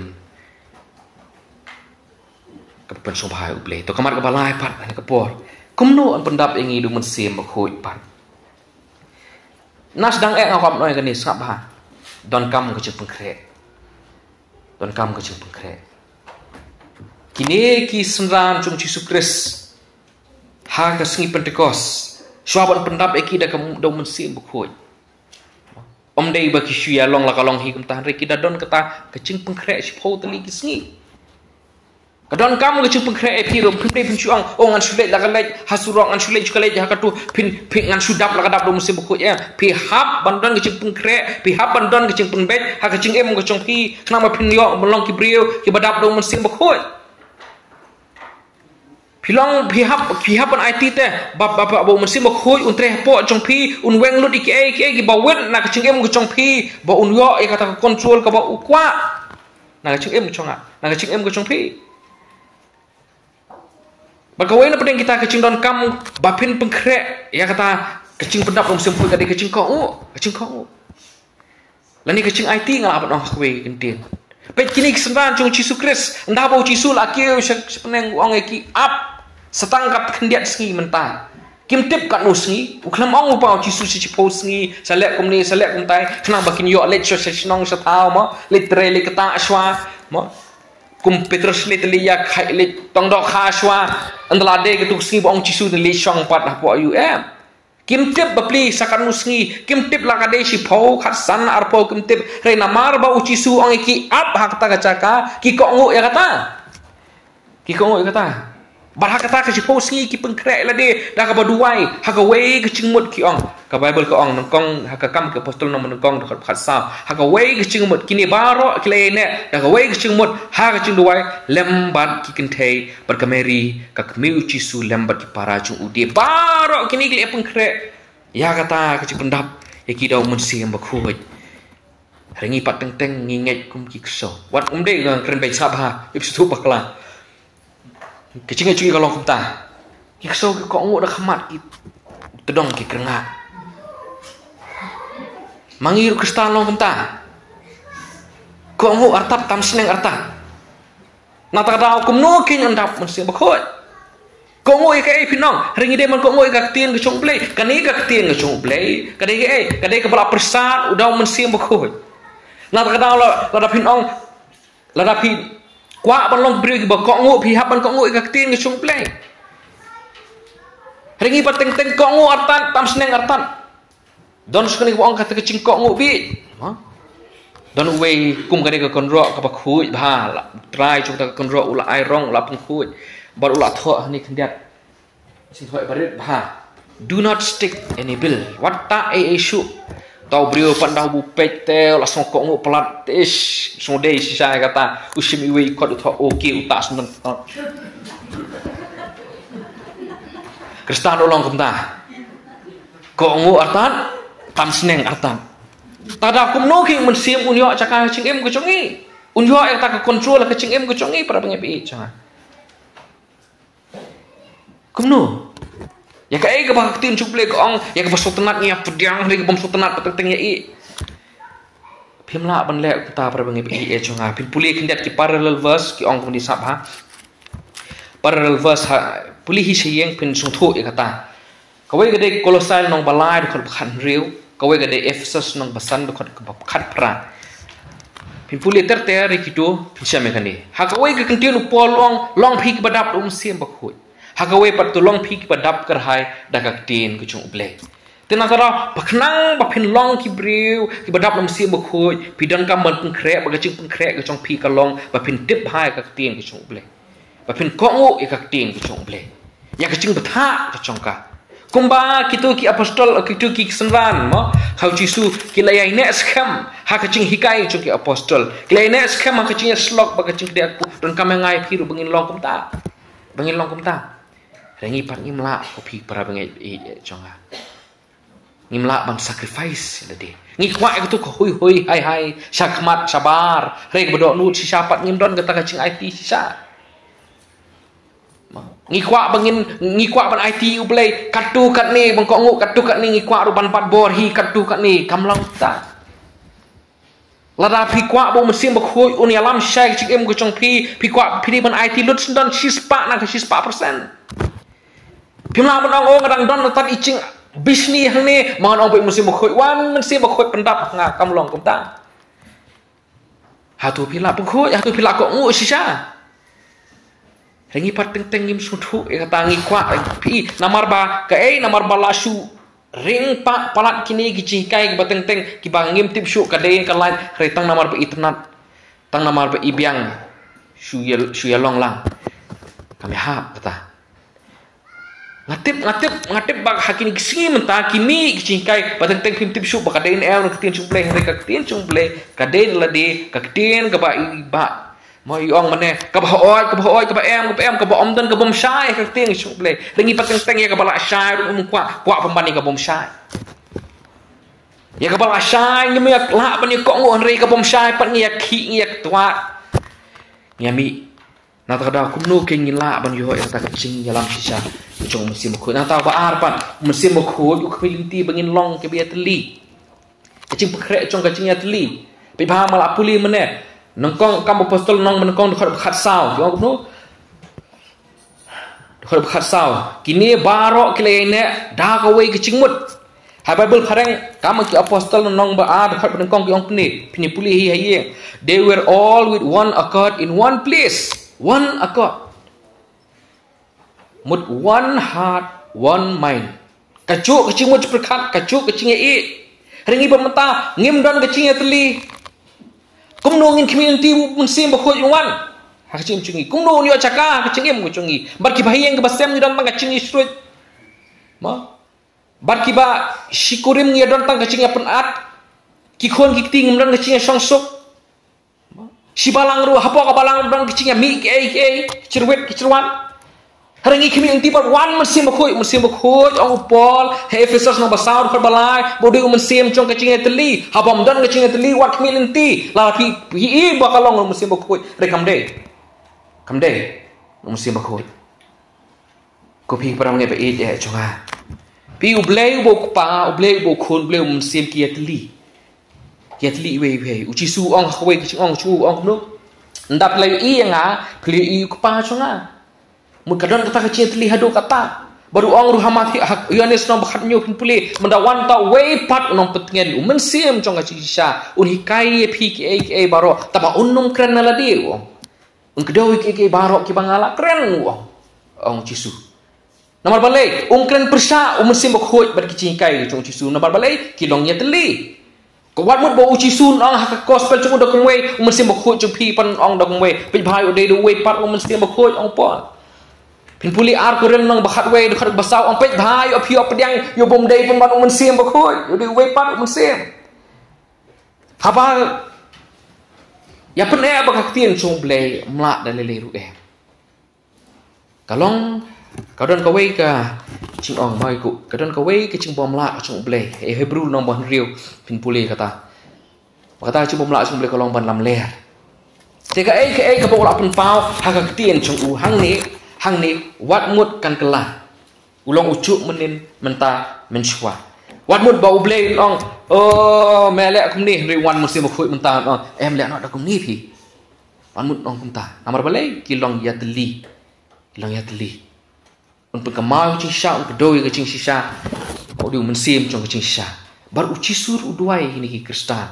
kaba pynsngewbha ïa U Blei. To ka mat kaba lai pat ha kane ka por. Kumno yn pyndap ïa ngi da u Mynsiem Bakhuid pat? Na sdang eh nga kwah ban ong ïa kane, sngap bha. Donkam ka jingpynkhreh. Donkam ka jingpynkhreh. Kine ki synran jong u Jisu Khrist ha ka sngi Pentekost, shuwa ban pyndap ïa ki da ka, da u Mynsiem Bakhuid, ym dei ba ki shu ïa long la ka long hi kumta, hynrei ki da don kata ka jingpynkhreh shiphew tylli ki sngi. Ka donkam ka jingpynkhreh ïa phi ruh, phim dei phin shu ong, oh, ngan shu leit la ka leit ha surok, ngan shu leit shu ka leit ha katu, phin, phin ngan shu dap la ka dap da u Mynsiem Bakhuid. Ïa phi hap ban don ka jingpynkhreh, phi hap ban don ka jingpynbeit ha ka jingim ka jong phi, khnang ba phin ïoh ban long ki briew kiba dap da u Mynsiem Bakhuid. Phi long, phi hap, phi hap ban aiti te ba, ba, ba, ba u Mynsiem Bakhuid un trei hapoh jong phi, un weng lut ïa kiei kiei kiba wit na ka jingim ka jong phi, ba un ïoh ïa kata ka control kaba u kwah na ka jingim ka jong nga, na ka jingim ka jong phi. Bad kawei na pdeng kita ka jingdonkam ba phin pynkhreh ïa kata ka jingpyndap da u Mynsiem Bakhuid ka dei ka jingkohnguh, ka jingkohnguh. Lane ka jingaiti, nga lah ban ong ha kawei ka kyntien. Peit kine ki synran jong u Jisu Khrist, ynda ba u Jisu la kiew sha, sha bneng, u ong ïa ki, ap, sa tang kat khyndiat sngi mynta. Kim tip katno sngi, u khlem ong u ba u Jisu sa shiphew sngi, sa leh kumne, sa leh kumtai, khnang ba kin ïoh leit sha, sha shnong sha thaw mo, leit trei leit ktah shuwa mo. Kum Petros leit leit ïa kha, leit tong dohkha shuwa. Ynda la dei katu ka sngi ba ong Jisu, leit shong pat hapoh ïa u, em. Kim tip bapli sa katno sngi, kim tip la ka dei shiphew, khatsan, arphew, kim tip. Hynrei namar ba u Jisu u ong ïa ki, ap ha kata ka jaka, ki kohnguh ïa kata. Ki kohnguh ïa kata. Bad ha kata ka shiphew sngi ki pynkhreh ïa lade da kaba duwai ha kawei ka jingmut, ki ong. Ka Baibl ka ong, nyngkong ha Ki Kam ki Apostol lynnong ba nyngkong dkhot khatsaw. Ha kawei ka jingmut, kine baroh ki la ïaineh da kawei ka jingmut ha ka jingduwai lem bad ki kynthei bad ka Mari ka kmie u Jisu lem bad ki para jong u. Dei baroh kine ki la ïa pynkhreh ïa kata ka jingpyndap ïa ki da u Mynsiem Bakhuid. Hynrei ngi pat teng teng ngi ngeit kum ki ksew. Wat ym dei, nga kren beit sngap bha, ïa phi sngewthuh bakla. Ka jingngeit jong ngi ka long kumta. Ki ksew ki kohnguh da ka khmat, ki tdong ki kyrngah. Ma ngi ruh Khristan long kumta. Kohnguh artat, tam sneng artat. Na kata ka daw kumno kein yn dap Mynsiem Bakhuid? Kohnguh ïa kaei phin ong? Hynrei ngi dei ban kohnguh ïa ka ktien ka jong U Blei. Kane ka ktien ka jong U Blei ka dei kaei? Ka dei kaba la pyrsad da u Mynsiem Bakhuid. Na kata ka daw la, lada phin ong, lada phi kwah ban long briew kiba kohnguh, phi hap ban kohnguh ïa ka ktien ka jong U Blei. Hynrei ngi pat teng teng kohnguh artat, tam sneng artat. Don shuh kane kaba ong kata ka jingkohnguh beit. Ha? Don uwei kum kane ka kynroh kaba khuid bha, la trai jong kata ka kynroh u la ai rong, u la pynkhuid. Bad u la thoh hangne khyndiat. Sngewthuh barit bha. Do not stick any bill. Wat tah ei ei shuh. Tau briew pat daw bu peit te la song kohnguh palat, ish, song dei shisha ïa kata. U shim iwei i kot u thoh, okay, u ta sngewthuh. Khristan u long kumta. Kohnguh artat, tam sneng artat. Te da kumno ki mynsiem un ïoh jaka jingim ka jong i. Un ïoh ïa kata ka control ka jingim ka jong i, para bangeit baieit jong nga. Kumno? Ïa kaei kaba ka ktien jong U Blei ka ong, ïa kaba sngewtynnat ngi ïa pdiang, hynrei kaba ym sngewtynnat pat teng teng ïa i. Phim lah ban leh kumta, para bangeit baieit jong nga. Phin pule khyndiat ki parallel verse, ki ong kumne sap ha. Parallel verse ha, pule hi sha ïing phin sngewthuh ïa kata. Kawei ka dei Kolosai lynnong ba lai dkhot ba khathynriew, kawei ka dei Ephesus lynnong ba san dkhot ba khatphra. Phin pule ter ter ïa kito, phin shem ïa kane. Ha kawei ka kyntien u Paul u ong, long phi kiba dap da u Mynsiem Bakhuid. Ha kawei pat to long phi kiba dap kyrhai da ka ktien ka jong U Blei. Te nangta ruh, ba khnang ba phin long ki briew kiba dap da u Mynsiem Bakhuid, phi donkam ban pynkhreh, ba ka jingpynkhreh ka jong phi ka long ba phin tip bha ïa ka ktien ka jong U Blei. Ba phin kohnguh ïa ka ktien ka jong U Blei, ïa ka jingbthah ka jong ka. Kumba kito ki apostol, kito ki synran mo, ha u Jisu, ki la ïaineh skhem ha ka jinghikai jong ki apostol, ki la ïaineh skhem ha ka jingïasyllok bad ka jingkdeh kpu. Donkam ïa nga ïa phi ruh ba ngin long kumta. Ba ngin long kumta. Hynrei ngi pat ngim lah, ko phi para bangeit baieit jong nga. Ngim lah ban sacrifice lade. Ngi kwah ïa kato ka huihui haihai shakhmat shabar, hynrei kaba dohnud shisha pat ngim don kata ka jingaiti shisha. Ngi kwah ba ngin, ngi kwah ban aiti U Blei katto katne, ban kohnguh katto katne, ngi kwah ruh ban bat bor hi katto katne, kam long kumta. Lada phi kwah ba u Mynsiem Bakhuid un ïalam shisha ka jingim ka jong phi, phi kwah phi dei ban aiti lut shen don shispah na ka shispah percent. Phim lah ban ong, oh, nga dang don tad i jingbishni hangne, ma ngan ong ba u Mynsiem Bakhuid wan, Mynsiem Bakhuid pyndap ha nga, kam long kumta. Hato phi lah bakhuid, hato phi lah kohnguh shisha. Hynrei ngi pat teng teng ngim sngewthuh ïa kata, ngi kwah phi, namar ba kaei, namar ba la shu ring pa-, palat kine ki jinghikai kiba teng teng, kiba ngim tip shuh ka dei ka lait, hynrei tang namar ba itynnat, tang namar ba ibiang, shu ïa, shu ïa long lang. Kam ïahap kata. Nga tip, nga tip, nga tip ba ha kine ki sngi mynta ki mih ki jinghikai ba teng teng phim tip shuh ba ka dei ne em ka ktien jong U Blei, hynrei ka ktien jong U Blei ka dei ne lade, ka ktien kaba i ba. Mo i ong mane, kaba hooid, kaba hooid, kaba em, kaba em, kaba ym don, kaba ym shai, ka ktien jong U Blei. Hynrei ngi pat teng teng ïa kaba la shai ruh ngim kwah, kwah pynban ïa kaba ym shai. Ïa kaba la shai ngim ïa lah ban ïa kohnguh, hynrei kaba ym shai pat ngi ïa khih, ngi ïa ktwad, ngi ïa mih. Nangta ka daw kumno kein ngin lah ban ïoh ïa kata ka jingïalam shisha ka jong u Mynsiem Bakhuid. Nangta ba ar pat, u Mynsiem Bakhuid u khmih lynti ba ngin long kiba ïatylli. Ka jingpynkhreh jong ka jingïatylli. Phi ba ma la pule mynne. Nyngkong Kam Apostol lynnong ba nyngkong dkhot ba khatsaw. Ki ong kumno? Dkhot ba khatsaw. Kine baroh ki la ïaineh da kawei ka jingmut. Ha Baibl phareng Kam ki Apostol lynnong ba ar dkhot ba nyngkong ki ong kumne, phin ïa pule hi ha ïing. They were all with one accord in one place. One accord. Mut one heart, one mind. Kajuh ka jingmut jingpyrkhat, kajuh ka jingïaieit. Hynrei ngi ba mynta ngim don ka jingïatylli. Kumno ngin khmih lynti u Mynsiem Bakhuid un wan ha ka jingim jong ngi? Kumno un ïoh jaka ha ka jingim jong ngi? Bad kiba ha ïing kiba sem ngi don tang ka jingïasyrwit. Mo? Bad kiba shi kurim ngi don tang ka jingïapynat. Ki khun ki kti ngim don ka jingïashongsuk. Shi balang ruh, hapoh ka balang ruh don ka jingïamih kiei kiei, ki jyrwit ki jyrwat. Hynrei ngi khmih lynti bad wan Mynsiem Bakhuid, Mynsiem Bakhuid, ong u Paul ha Ephesus lynnong ba saw dkhot ba lai, ba u dei u mynsiem jong ka jingïatylli. Haba ym don ka jingïatylli, wat khmih lynti. Lada phi, phi i ba ka long u Mynsiem Bakhuid, hynrei kam dei. Kam dei u Mynsiem Bakhuid. Ko phi para bangeit baieit jong nga. Phi, U Blei uba u Kpa, U Blei uba u Khun, U Blei u Mynsiem ki ïatylli. Ki ïatylli iwei iwei. U Jisu u ong ha kawei ka jingong, u ong kumno? Ynda phi la ïohi ïa nga, phi la ïohi u Kpa jong nga. Mut ka don kata ka jingïatylli haduh katta. Bad u ong ruh ha Mathaios, ha Ïoannis lynnong ba khathynñiew, phin pule, mynta wan uta uwei pat u Nongpyntngen, u Mynsiem jong ka jingshisha, un hikai ïa phi kiei kiei baroh, tangba un ym kren na lade, u ong. Un kdew ïa kiei kiei baroh kiba nga la kren, u ong. Ong Jisu. Namar balei? Um kren pyrshah u Mynsiem Bakhuid bad ki jinghikai jong u Jisu. Namar balei? Ki long ïatylli. Ka wat mut ba u Jisu un ong ha ka gospel jong u da kumwei, u Mynsiem Bakhuid jong phi pat un ong da kumwei. Peit bha, u dei da uwei pat u Mynsiem Bakhuid, ong Paul. Phin pule ar Korinth lynnong ba khatwei, dkhot ba saw, ong peit bha ïa u phi u pdiang, ïa u bym dei pynban u Mynsiem Bakhuid, ïa u dei uwei pat u Mynsiem. Haba ïa pyneh ba ka ktien jong U Blei ym lah da lei lei ruh em. Ka long, ka don kawei ka jingong mai ku, ka don kawei ka jingbymlah jong U Blei. Ïa Hebru lynnong ba hynriew phin pule kata. Ba kata ka jingbymlah jong U Blei ka long ban lamler. Te kaei kaei kaba u la pynpaw ha ka ktien jong u hangne, hangne, wat mut kan kylla. U long u juh mynnin, mynta, mynshuwa. Wat mut ba U Blei un ong, oh, me leh kumne, hynrei wan Mynsiem Bakhuid mynta un ong, em leh noh da kumne phi. Wat mut ong kumta. Namar balei ki long ïatylli. Ki long ïatylli. Un pynkynmaw ka jingshisha, un kdew ïa ka jingshisha. Ba u dei u mynsiem jong ka jingshisha. Bad u Jisu ruh u duwai ïa kine ki Khristan.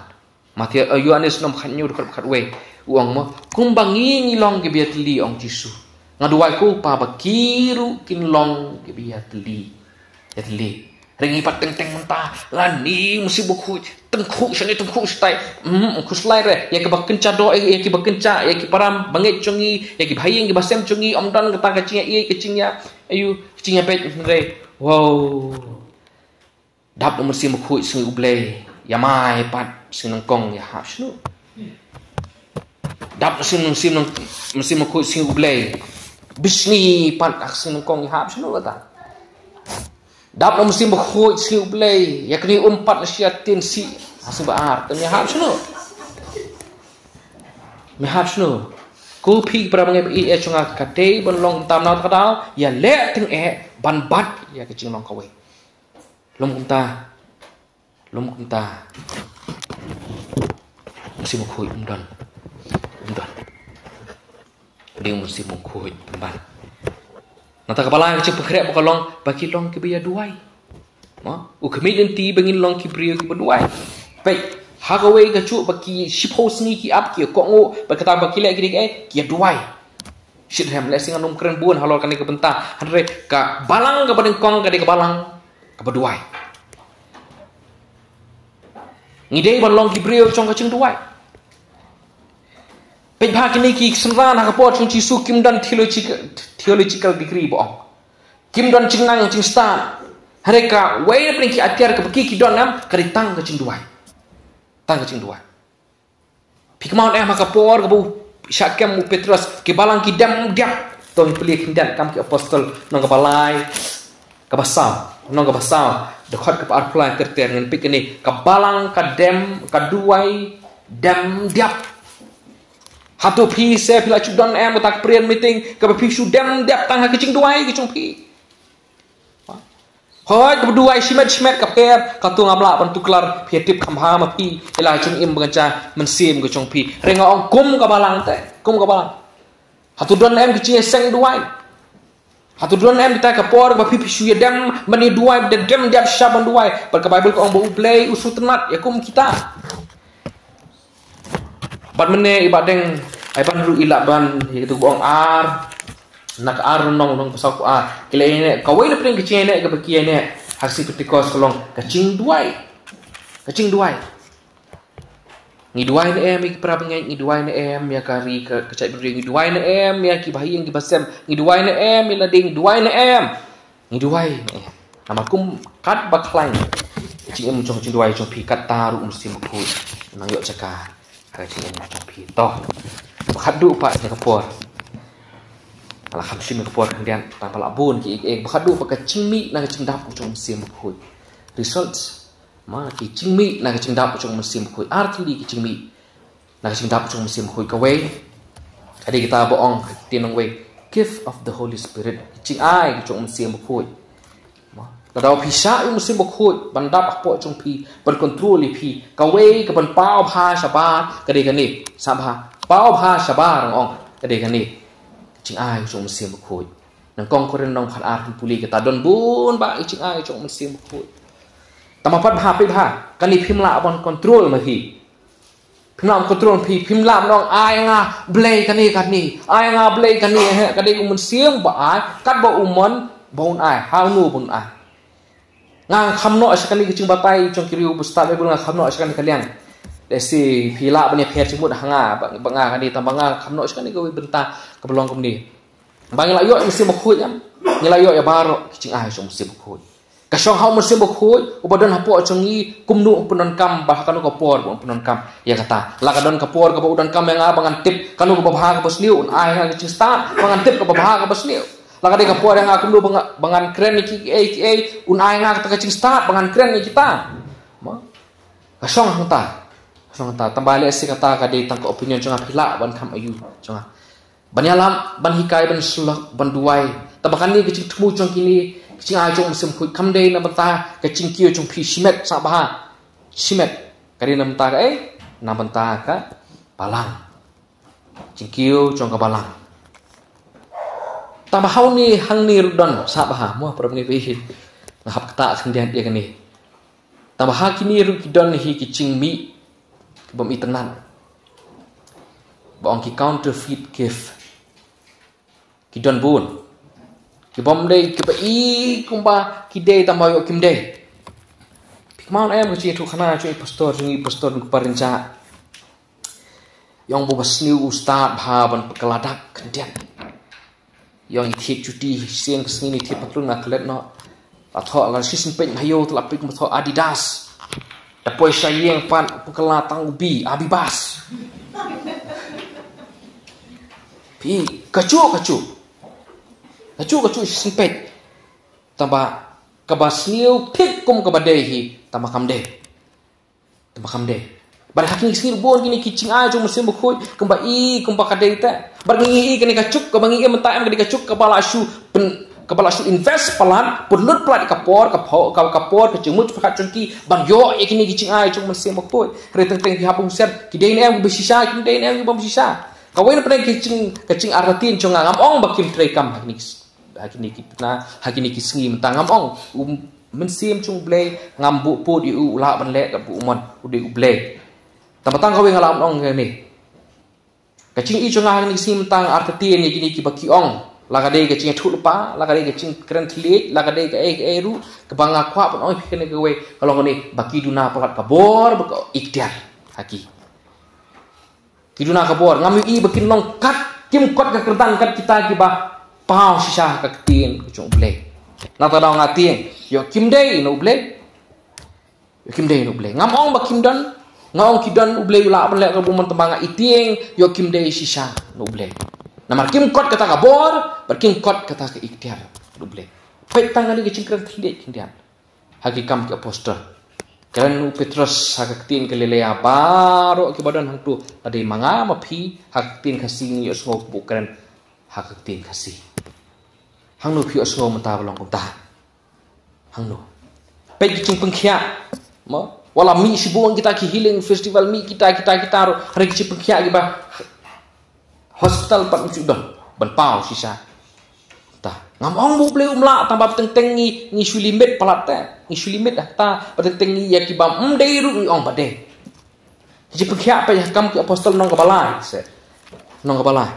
Mathaios, eh, Ïoannis lynnong ba khathynñiew dkhot ba khatwei. U ong mo, kumba ngi ngi long kiba ïatylli, ong Jisu. Nga duwai ko Pa ba ki ruh kin long kiba ïatylli. Ïatylli. Hynrei ngi pat teng teng mynta, lane Mynsiem Bakhuid, tyngkhuh shane tyngkhuh shatai. Hmm, khuslai re, ïa kiba kynja doh, ïa kiba kynja, ïa ki para bangeit jong ngi, ïa ki bahaïing ki basem jong ngi, ym don kata ka jingïa, ïa ka jingïa, aïu, ka jingïabeit, hynrei. Wow. Dap na u Mynsiem Bakhuid sngi U Blei, ïa mai pat sngi nyngkong ïa hap shnu. Dap na u Mynsiem, Mynsiem Bakhuid sngi U Blei, bishni pat ha sngi nyngkong ïa hap shnu kata. Dap na u Mynsiem Bakhuid sngi U Blei, ïa kane um pat na shi ïa tin shi, ha sngi ba ar, te ïa hap shnu. Me hap shnu. Ko phi para bangeit ba ïeit jong nga, ka dei ban long kumta, mano ka daw, ïa leh tyngeh ban bat ïa ka jinglong kawei. Lum kumta. Lum kumta. Mynsiem Bakhuid um don. Um don. Dei u Mynsiem Bakhuid pynban. Nangta kaba lai ka jingpynkhreh ba ka long, ba ki long kiba ïa duwai. Mo? U khmih lynti ba ngin long ki briew kiba duwai. Peit, ha kawei ka juh ba ki shiphew sngi ki ap ki kohnguh, ba kata ba ki leh ki dei ki, eh, ki ïa duwai. Shitrhem, lehse ngan ym kren bun halor kane ka bynta. Hynrei ka balang kaba nyngkong ka dei ka balang kaba duwai. Ngi dei ban long ki briew jong ka jingduwai. Peit bha kine ki synran ha ka por jong Jisu kim don theological, theological degree ba ong. Kim don jingnang jingstad. Hynrei kawei na pdeng ki atiar kaba ki ki don em, ka dei tang ka jingduwai. Tang ka jingduwai. Phi kynmaw ne em ha ka por kaba u shah kem u Petros, ki balang ki dem diap. To ngin pule khyndiat Kam ki Apostol lynnong kaba lai, kaba saw, lynnong kaba saw, dkhot kaba arphew lai ter ter, ngin peit kane, ka balang ka dem, ka duwai dem diap. Hato phi se phi la shu don em kata ka prayer meeting kaba phi shu dem diap tang ha ka jingduwai ka jong phi? Hooid, kaba duwai shimet shimet ka pher, kato ngam lah ban tuklar, phi tip kham bha ma phi ïa la ka jingim ba ngan sha mynsiem ka jong phi. Hynrei nga ong kum ka balang te, kum ka balang. Hato don em ka jingïaseng duwai? Hato don em kita ka por ba phi phi shu ïa dem ban ïa duwai, da dem diap sha ban duwai? Bad ka Baibl ka ong ba U Blei u sngewtynnat ïa kum kita. Bad mynne i Bah Deng, ai ban ruh i lah ban, ïa kito ba ong ar, na ka ar lynnong, lynnong ba saw phew ar. Ki la ïaineh, kawei na pdeng ka jingïaineh kaba ki ïaineh ha ka sngi Pentekost ka long ka jingduwai. Ka jingduwai. Ngi duwai ne em ïa ki para bangeit, ngi duwai ne em ïa ka ri ka, ka jaitbynriew, ngi duwai ne em ïa ki bahaïing ki basem, ngi duwai ne em ïa lade, ngi duwai ne em. Ngi duwai ne em. Namar kum katba khlaiñ ka jingim jong, jingduwai jong phi, katta ruh u Mynsiem Bakhuid un nang ïoh jaka ha ka jingim jong phi. To. Ba khatduh pat na ka por. Nga la kham shim na ka por khyndiat, tang ba la bun ki ek ek. Ba khatduh pat ka jingmih na ka jingdap jong u Mynsiem Bakhuid. Results. Ma ki jingmih na ka jingdap jong u Mynsiem Bakhuid. Ar tylli ki jingmih na ka jingdap jong u Mynsiem Bakhuid. Kawei ka dei kata ba ong ha ktien nongwei, gift of the Holy Spirit, ka jingai ka jong u Mynsiem Bakhuid. Mo, lada phi shah ïa u Mynsiem Bakhuid ban dap hapoh jong phi, ban control ïa phi, kawei kaban paw bha shabar ka dei kane. Sngap bha, paw bha shabar nga ong ka dei kane. Ka jingai ka jong u Mynsiem Bakhuid. Nyngkong Korinth lynnong khatar, phin pule kata, don bun bah ka jingai ka jong u Mynsiem Bakhuid. Tangba pat bha, peit bha, kane phim lah ban control ma phi. Phim lah ban control phi, phim lah ban ong ai nga Blei kane kane, ai nga Blei kane, he, ka dei u Mynsiem ba ai, katba u mon ba un ai, ha uno ba un ai. Nga kham noh sha kane ka jingbatai jong ki riew ba stad Baibl, nga kham noh sha kane ka liang. Lehse phi lah ban ïapher jingmut ha nga, ba, ba nga kane, tangba nga kham noh sha kane kawei bynta kaba long kumne. Ba ngi la ïoh ïa u Mynsiem Bakhuid, em? Ngi la ïoh ïa baroh ki jingai jong u Mynsiem Bakhuid. Ka shong ha u Mynsiem Bakhuid uba don hapoh jong ngi, kumno un pyndonkam, bad ha kano ka por un pyndonkam ïa kata. La ka don ka por kaba u donkam ïa nga ba ngan tip kano kaba bha kaba sniew, un ai nga ka jingstad ba ngan tip kaba bha kaba sniew. La ka dei ka por ïa nga kumno ba nga, ba ngan kren ïa kiei kiei, un ai nga kata ka jingstad ba ngan kren ïa kita. Mo? Ka shong hangta. Ka shong hangta. Tang ba lehse kata ka dei tang ka opinion jong nga, phi lah ban kham ïa u jong nga. Ban ïalam, ban hikai, ban syllok, ban duwai. Tang ba kane ka jingthmu jong kine ki jingai jong u Mynsiem Bakhuid kam dei na bynta ka jingkiew jong phi shimet, sngap bha. Shimet. Ka dei na bynta kaei? Na bynta ka Balang. Jingkiew jong ka Balang. Tang ba hangne, hangne ruh don, sngap bha, mo, para bangeit, phi. Nga hap ktah khyndiat ïa kane. Tang ba ha kine ruh ki don hi ki jingmih ki bym itynnad, ba ong ki counterfeit gift. Ki don bun. Ki bym dei, kiba i kumba ki dei tang ba ïoh kim dei. Phi kynmaw ne em ka jingïathuhkhana jong i pastor, jong i pastor Nongkpa Rynjah. Ïa u ba sniew u stad bha ban pynkylla dak khyndiat. Ïa u i thied juti, sien ka sngi i thied patlun, nga klet noh. La thoh, la shisien peit ha ïew, la peit kumba thoh Adidas. Da poi sha ïing pat pynkylla tang u B, Abibas. Phi, kajuh, kajuh. Kajuh, kajuh shisien peit. Tang ba kaba sniew thik kum kaba dei hi, tang ba kam dei. Tang ba kam dei. Bad ha kine ki sngi bun kine ki jingai jong u Mynsiem Bakhuid kumba i kumba ka dei te. Bad ngi i kane ka juk kaba ngi im mynta, em, ka dei ka juk kaba la shu pyn, kaba la shu invest palat, pynlut palat ka por, ka pho, ka, ka por, ka jingmut jingpyrkhat jong ki ban ïoh ïa kine ki jingai jong u Mynsiem Bakhuid. Hynrei teng teng ki hap ban husiar, ki dei ne em kiba shisha, ki dei ne em kiba bym shisha. Kawei na pdeng ki jing, ka jingartatien jong nga, ngam ong ba kim treikam ha kine ki s-, ha kine ki, na, ha kine ki sngi mynta, ngam ong. U Mynsiem jong U Blei, ngam buh pud ïa u, u lah ban leh katba u mon, u dei U Blei. Tang ba tang kawei nga lah ban ong kane. Ka jingi jong nga ha kine ki sngi mynta, nga artatien ïa kine kiba ki ong. La ka dei ka jingïathuhlypa, la ka dei ka jingkren thylliej, la ka dei kaei kaei ruh, kaba nga kwah ban ong ïa phi kane kawei, ka long kane, ba ki duna palat ka bor bad ka iktiar ha ki. Ki duna ka bor, ngam ïohi ba kin long kat, kim kot ka kyrdan kat kita kiba paw shisha ha ka ktien ka jong U Blei. Nangta daw nga tieng, ïoh kim dei na U Blei. Ïoh kim dei na U Blei. Ngam ong ba kim don, nga ong ki don, U Blei u lah ban leh katba u mon, tang ba nga i tieng, ïoh kim dei shisha na U Blei. Namar kim kot kata ka bor, bad kim kot kata ka iktiar na U Blei. Peit tang kane ka jingkren thylliej khyndiat. Ha Ki Kam ki Apostol. Kren u Petros ha ka ktien ka Lilia, baroh kiba don hangto, la dei ma nga ma phi, ha ka ktien Khasi ngi ïohsngew kumba u kren ha ka ktien Khasi. Hangno phi ïohsngew mynta ba long kumta? Hangno? Peit ki jingpynkhiah. Mo? Wat la mih shibun kita ki healing festival, mih kita, kita, kita ruh, hynrei ki jingpynkhiah kiba hospital pat ym ju don ban paw shisha. Ta, ngam ong ba U Blei um lah, tang ba teng teng ngi, ngi shu limit palat te. Ngi shu limit, ta ba teng teng ngi ïa kiba ym dei ruh ngi ong ba dei. Ki jingpynkhiah, peit ha Ki Kam ki Apostol lynnong kaba lai, se. Lynnong kaba lai.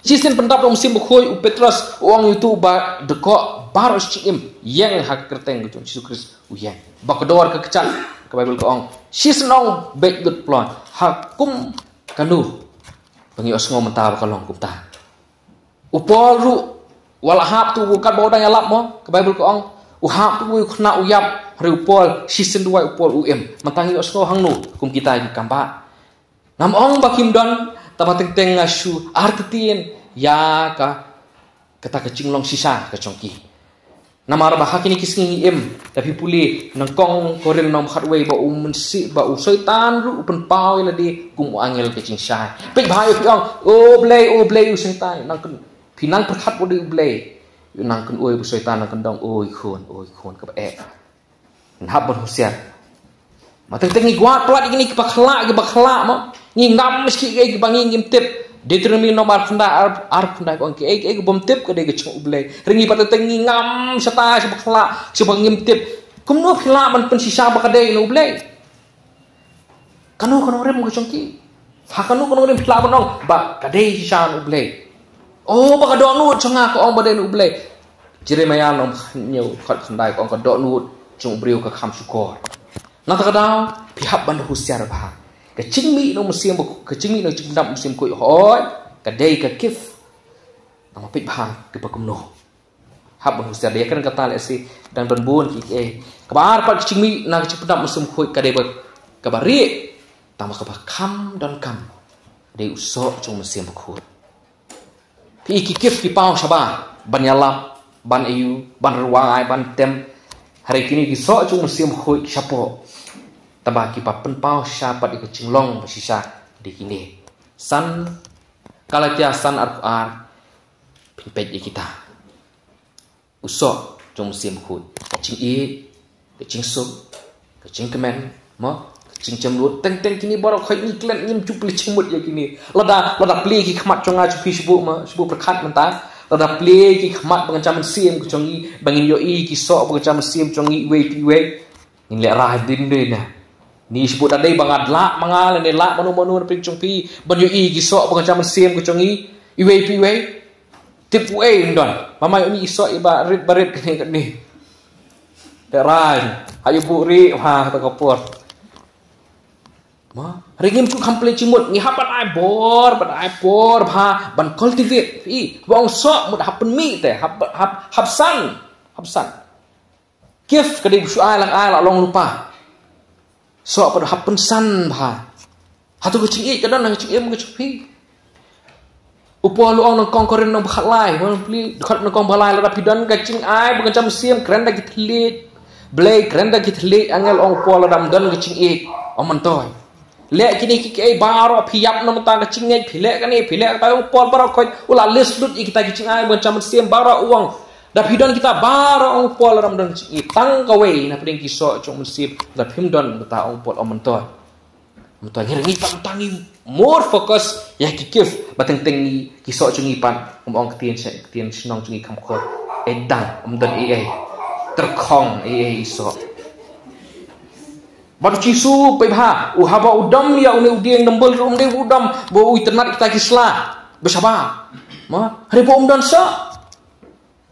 Shisien pyndap da u Mynsiem Bakhuid u Petros u ong ïa uto uba dkoh baroh shi jingim, ïeng ha ka kyrteng ka jong U Jisu Khrist u ïeng. Ba kordor ka kjat, ka Baibl ka ong, shisien ong beit lut ploh. Ha kum kano ba ngi ïohsngew mynta ba ka long kumta? U Paul ruh, wat la hap tu, katba u dang ïalap mo, ka Baibl ka ong, u hap tu, u khynnah u ïap, hynrei u Paul, shisien duwai u Paul u im. Mynta ngi ïohsngew hangno kum kita ki kam ba. Ngam ong ba kim don, tang ba teng teng nga shu artatien ïa ka, kata ka jinglong shisha ka jong ki. Namar ba ha kine ki sngi ngi im, da phi pule, nyngkong Korinth lynnong ba khatwei, ba u mynsiem, ba u Soitan ruh u pynpaw ïa lade kum u angel ka jingshai. Peit bha ïa u, phi ong, "O Blei, o Blei, u Soitan, nang kyn-, phi nang pyrkhat ba u dei U Blei." U nang kyn-, oi, u Soitan nang kyndong, "Oi khun, oi khun, kaba eh." Ngi hap ban husiar. Mynta teng teng ngi kwah palat ïa kine kiba khlah, kiba khlah mo. Ngi ngam mih kiei kiei kiba ngi ngim tip. Deuteronomi lynnong ba arphew khyndai, ar, arphew khyndai ka ong kiei kiei kibym tip ka dei ka jong U Blei. Hynrei ngi pat teng teng ngi ngam shata sha ba khlah, sha ba ngim tip. Kumno phi lah ban pynshisha ba ka dei na U Blei? Kano ka nongrim ka jong ki? Ha kano ka nongrim phi lah ban ong ba ka dei shisha na U Blei? Oh, ba ka dohnud jong nga ka ong ba dei na U Blei. Jeremaïah lynnong ba hynñiew, khat khyndai ka ong ka dohnud jong u briew ka kham shukor. Nangta ka daw, phi hap ban husiar bha. Ka jingmih na u Mynsiem Bakhuid, ka jingmih na u Jingpyndap Mynsiem Bakhuid, hooid, ka dei ka gift. Tang ma peit bha kiba kumno. Hap ban husiar, dei kren kata lehse dang don bun ki, eh. Kaba ar pat ka jingmih na ka jingpyndap mynsiem khuid ka dei ba, kaba rieh. Tang ma kaba kham donkam dei u soh jong mynsiem khuid. Phi i ki gift ki paw shabar ban ïalap, ban ïohi, ban rwai, ban tem. Hynrei kine ki soh jong mynsiem khuid ki shapoh. Tang ba kiba pynpaw shisha pat ïa ka jinglong ba shisha dei kine. San, Galatia san arphew ar, phin peit ïa kita. U soh jong mynsiem khuid. Ka jingïeit, ka jingsuk, ka jingkmen, mo, ka jingjemnud, teng teng kine baroh khoit ngi klet, ngim ju plie jingmut ïa kine. Lada, lada plie ki khmat jong nga jong phi shu buh, mo, shu buh pyrkhat mynta. Lada plie ki khmat ba kynja mynsiem ka jong ngi, ba ngin ïohi ki soh ba kynja mynsiem jong ngi iwei pa iwei. Ngin lehrain dien dien na. Ni shu buh da dei ba nga lah ma nga lane lah mano mano na pdeng jong phi ban ïohi ki soh ba kynja mynsiem ka jong ngi iwei pa iwei. Tip uei ym don. Mamai uni i soh iba rit barit kane kane. Lehrain. Hayu buh ri ha kata ka por. Ma, ringim tu kham plie jingmut, ngi hap ban ai bor, ban ai bor bha, ban cultivate. I, ba ong soh mut hap pynmih te, hap, hap, hap san, hap san. Gift ka dei ba shu ai la ai la long lypa. Soh pat hap pynsan bha. Hato ka jingïeit ka don ha ka jingim ka jong phi? U Paul u ong nyngkong Korinth lynnong ba khatlai, ba plie, dkhot nyngkong ba lai, lada phi don ka jingai ba kynja mynsiem, kren da ki thylliej Blei, kren da ki thylliej angel, ong u Paul, lada ym don ka jingïeit, ym myntoi. Leh kine kiei kiei baroh, phi ïap na bynta ka jingngeit, phi leh kane, phi leh kata, ong u Paul, baroh khoit u la list lut ïa kita ki jingai ba kynja mynsiem baroh, u ong. Da phi don kita baroh, ong u Paul, lada ym don ka jingïeit, tang kawei na pdeng ki soh jong mynsiem, da phim don kata, ong u Paul, ym myntoi. Mynta ngi, ngi pat mynta ngi more focus ïa ki gift, ba teng teng ngi ki soh jong ngi pat, kum ong ktien sha, ktien shnong jong ngi kham khot, eh, dang, ym don ei ei. Tyrkhong ei ei i soh. Bad u Jisu peit bha, u haba u dom ïa une u dieng dymbul ruh ym dei u dom ba u itynnad kita ki sla ba shabar. Ma, hynrei ba um don soh.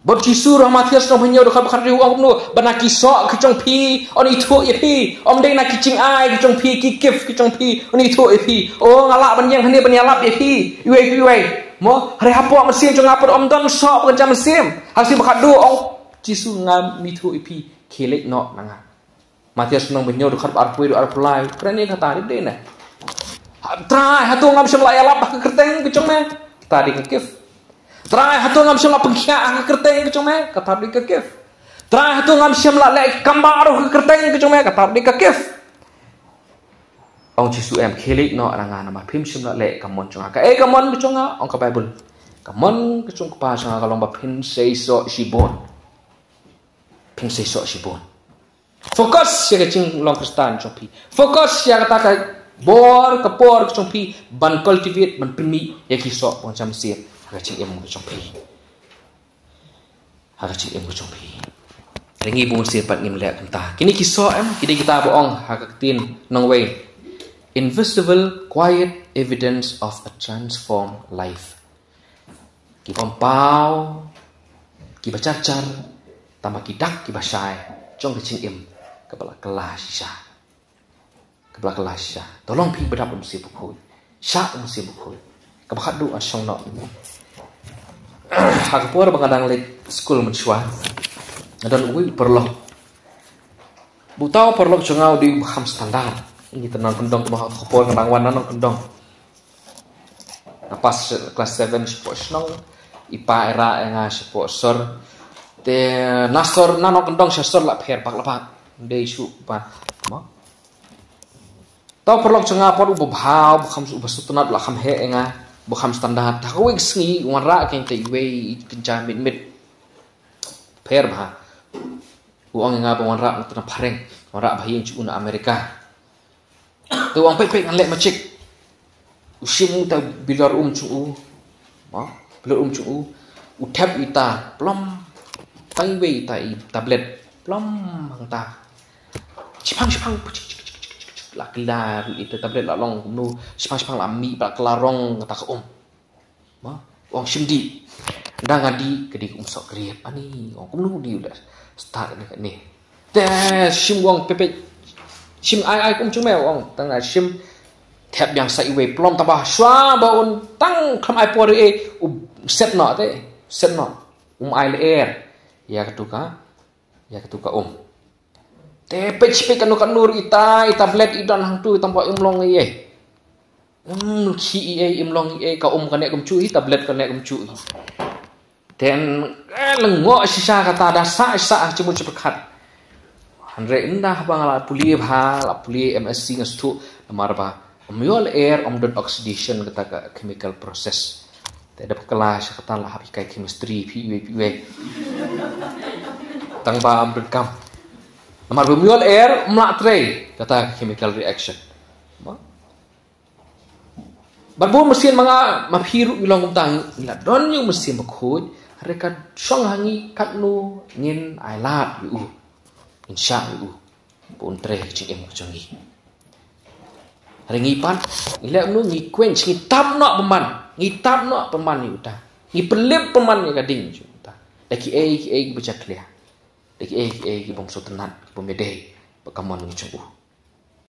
Bad u Jisu ruh ha Mathaios lynnong ba hynñiew dkhot ba khathynriew u ong kumno, ba na ki soh ki jong phi yn ithuh ïa phi, ym dei na ki jingai ki jong phi, ki gift ki jong phi yn ithuh ïa phi. O, nga lah ban ïeng hangne ban ïalap ïa phi iwei pa iwei. Mo, hynrei hapoh mynsiem jong nga pat ym don soh ba kynja mynsiem. Ha ka sngi ba khatduh ong u Jisu, ngam ithuh ïa phi, khie leit noh na nga. Mathaios lynnong ba hynñiew dkhot ba arphew, arphew lai. Kren ïa kata dei ne. Trai, hato ngam shym la ïalap ha ka kyrteng ka jong me? Kata dei ka gift. Trai, hato ngam shym la pynkhiah ha ka kyrteng ka jong me? Kata dei ka gift. Trai, hato ngam shym la leh kam baroh ha ka kyrteng ka jong me? Kata dei ka gift. Ong Jisu em, khie leit noh na nga namar phim shym la leh ka mon jong nga. Kaei ka mon ka jong nga? Ong ka Baibl, ka mon ka jong u Kpa jong nga ka long ba phin sei soh shibun. Phin sei soh shibun. Focus ïa ka jinglong Khristan jong phi. Focus ïa kata ka bor, ka por ka jong phi ban cultivate, ban pynmih ïa ki soh ba kynja mynsiem ha ka jingim ka jong phi. Ha ka jingim ka jong phi. Te ngi bun sien pat ngim leh kumta. Kine ki soh em, ki dei kita ba ong ha ka ktien nongwei, invisible quiet evidence of a transformed life. Ki bym paw, ki ba jar jar, tang ba ki dak ki ba shai jong ka jingim kaba la kylla shisha. Kaba la kylla shisha. To long phi ba dap da u Mynsiem Bakhuid. Shah u Mynsiem Bakhuid. Kaba khatduh ngan shong noh. Ha ka por ba nga dang leit skul mynshuwa, nga don uwei u paralok. Uta u paralok jong nga u dei uba kham standard. Ngi te nongkyndong, kaba ha ka por nga dang wan na nongkyndong. Nga pass class seven shapoh shnong. I pa i rah ïa nga shapoh sor. Te na sor, na nongkyndong sha sor la pher bak la bak. Dei shuh ba, mo. Uta u paralok jong nga pat uba bha, uba kham, uba sngewtynnat, la kham heh ïa nga, uba kham standard. Ha kawei ka sngi u wanrah ïa nga te iwei i kynja mit mit. Pher bha. U ong ïa nga ba wanrah na phareng, wanrah ba ha ïing jong u na America. Te u ong, peit peit, ngan leh magic. U shim uta bilor um jong u. Mo, bilor um jong u. U thep ïa uta, plom. Tang iwei ïa uta i tablet, plom hangta. Shipang shipang, la kylla ruh ïa uta tablet, la long kumno. Shipang shipang la mih, la kylla rong kata ka um. Mo, u ong, shim dih. Ynda nga dih ka dei ka um soh kriat. Ani, u ong, kumno dei u la start kane kane. Te shim, u ong, peit peit. Shim, ai ai ka um jong me, u ong. Tang nga shim, thep biang sa iwei, plom, tang ba shuwa ba un tang khlem ai por ei ei, u set noh te. Set noh, um ai lyer ïa katu ka, ïa katu ka um. Te peit peit kano kano ruh ita, ita bled i don hangtu, tang ba im long ei ei. Im khi ei ei, im long ei ei, ka um ka neh kumjuh hi, ta bled ka neh kumjuh hi. Te, eh, lyngngoh shisha kata, da sah sah ha jingmut jingpyrkhat. Hynrei ynda haba nga la pule bha, la pule M Sc nga sngewthuh, namar ba ym ïoh lyer, ym don oxidation, kata ka chemical process. Te da pyrkhat sha kata, la hap hikai chemistry phi iwei phi iwei. Tang ba ym donkam. Namar ba ym ïoh lyer, ym lah trei kata ka chemical reaction. Mo? Bad bun mynsiem ma nga ma phi ruh ngi long kumta, ngi la don ïa u Mynsiem Bakhuid, hynrei ka shong ha ngi katno ngin ailad ïa u, ngin shah ïa u ba un trei ha ka jingim ka jong ngi. Hynrei ngi pat, ngi leh kumno, ngi quench, ngi tap noh pynban, ngi tap noh pynban ïa uta, ngi pynlip pynban ïa ka ding jong uta da kiei kiei kiba jakhlia, da kiei kiei ki bym sngewtynnat, ki bym ïadei bad ka mon ka jong u.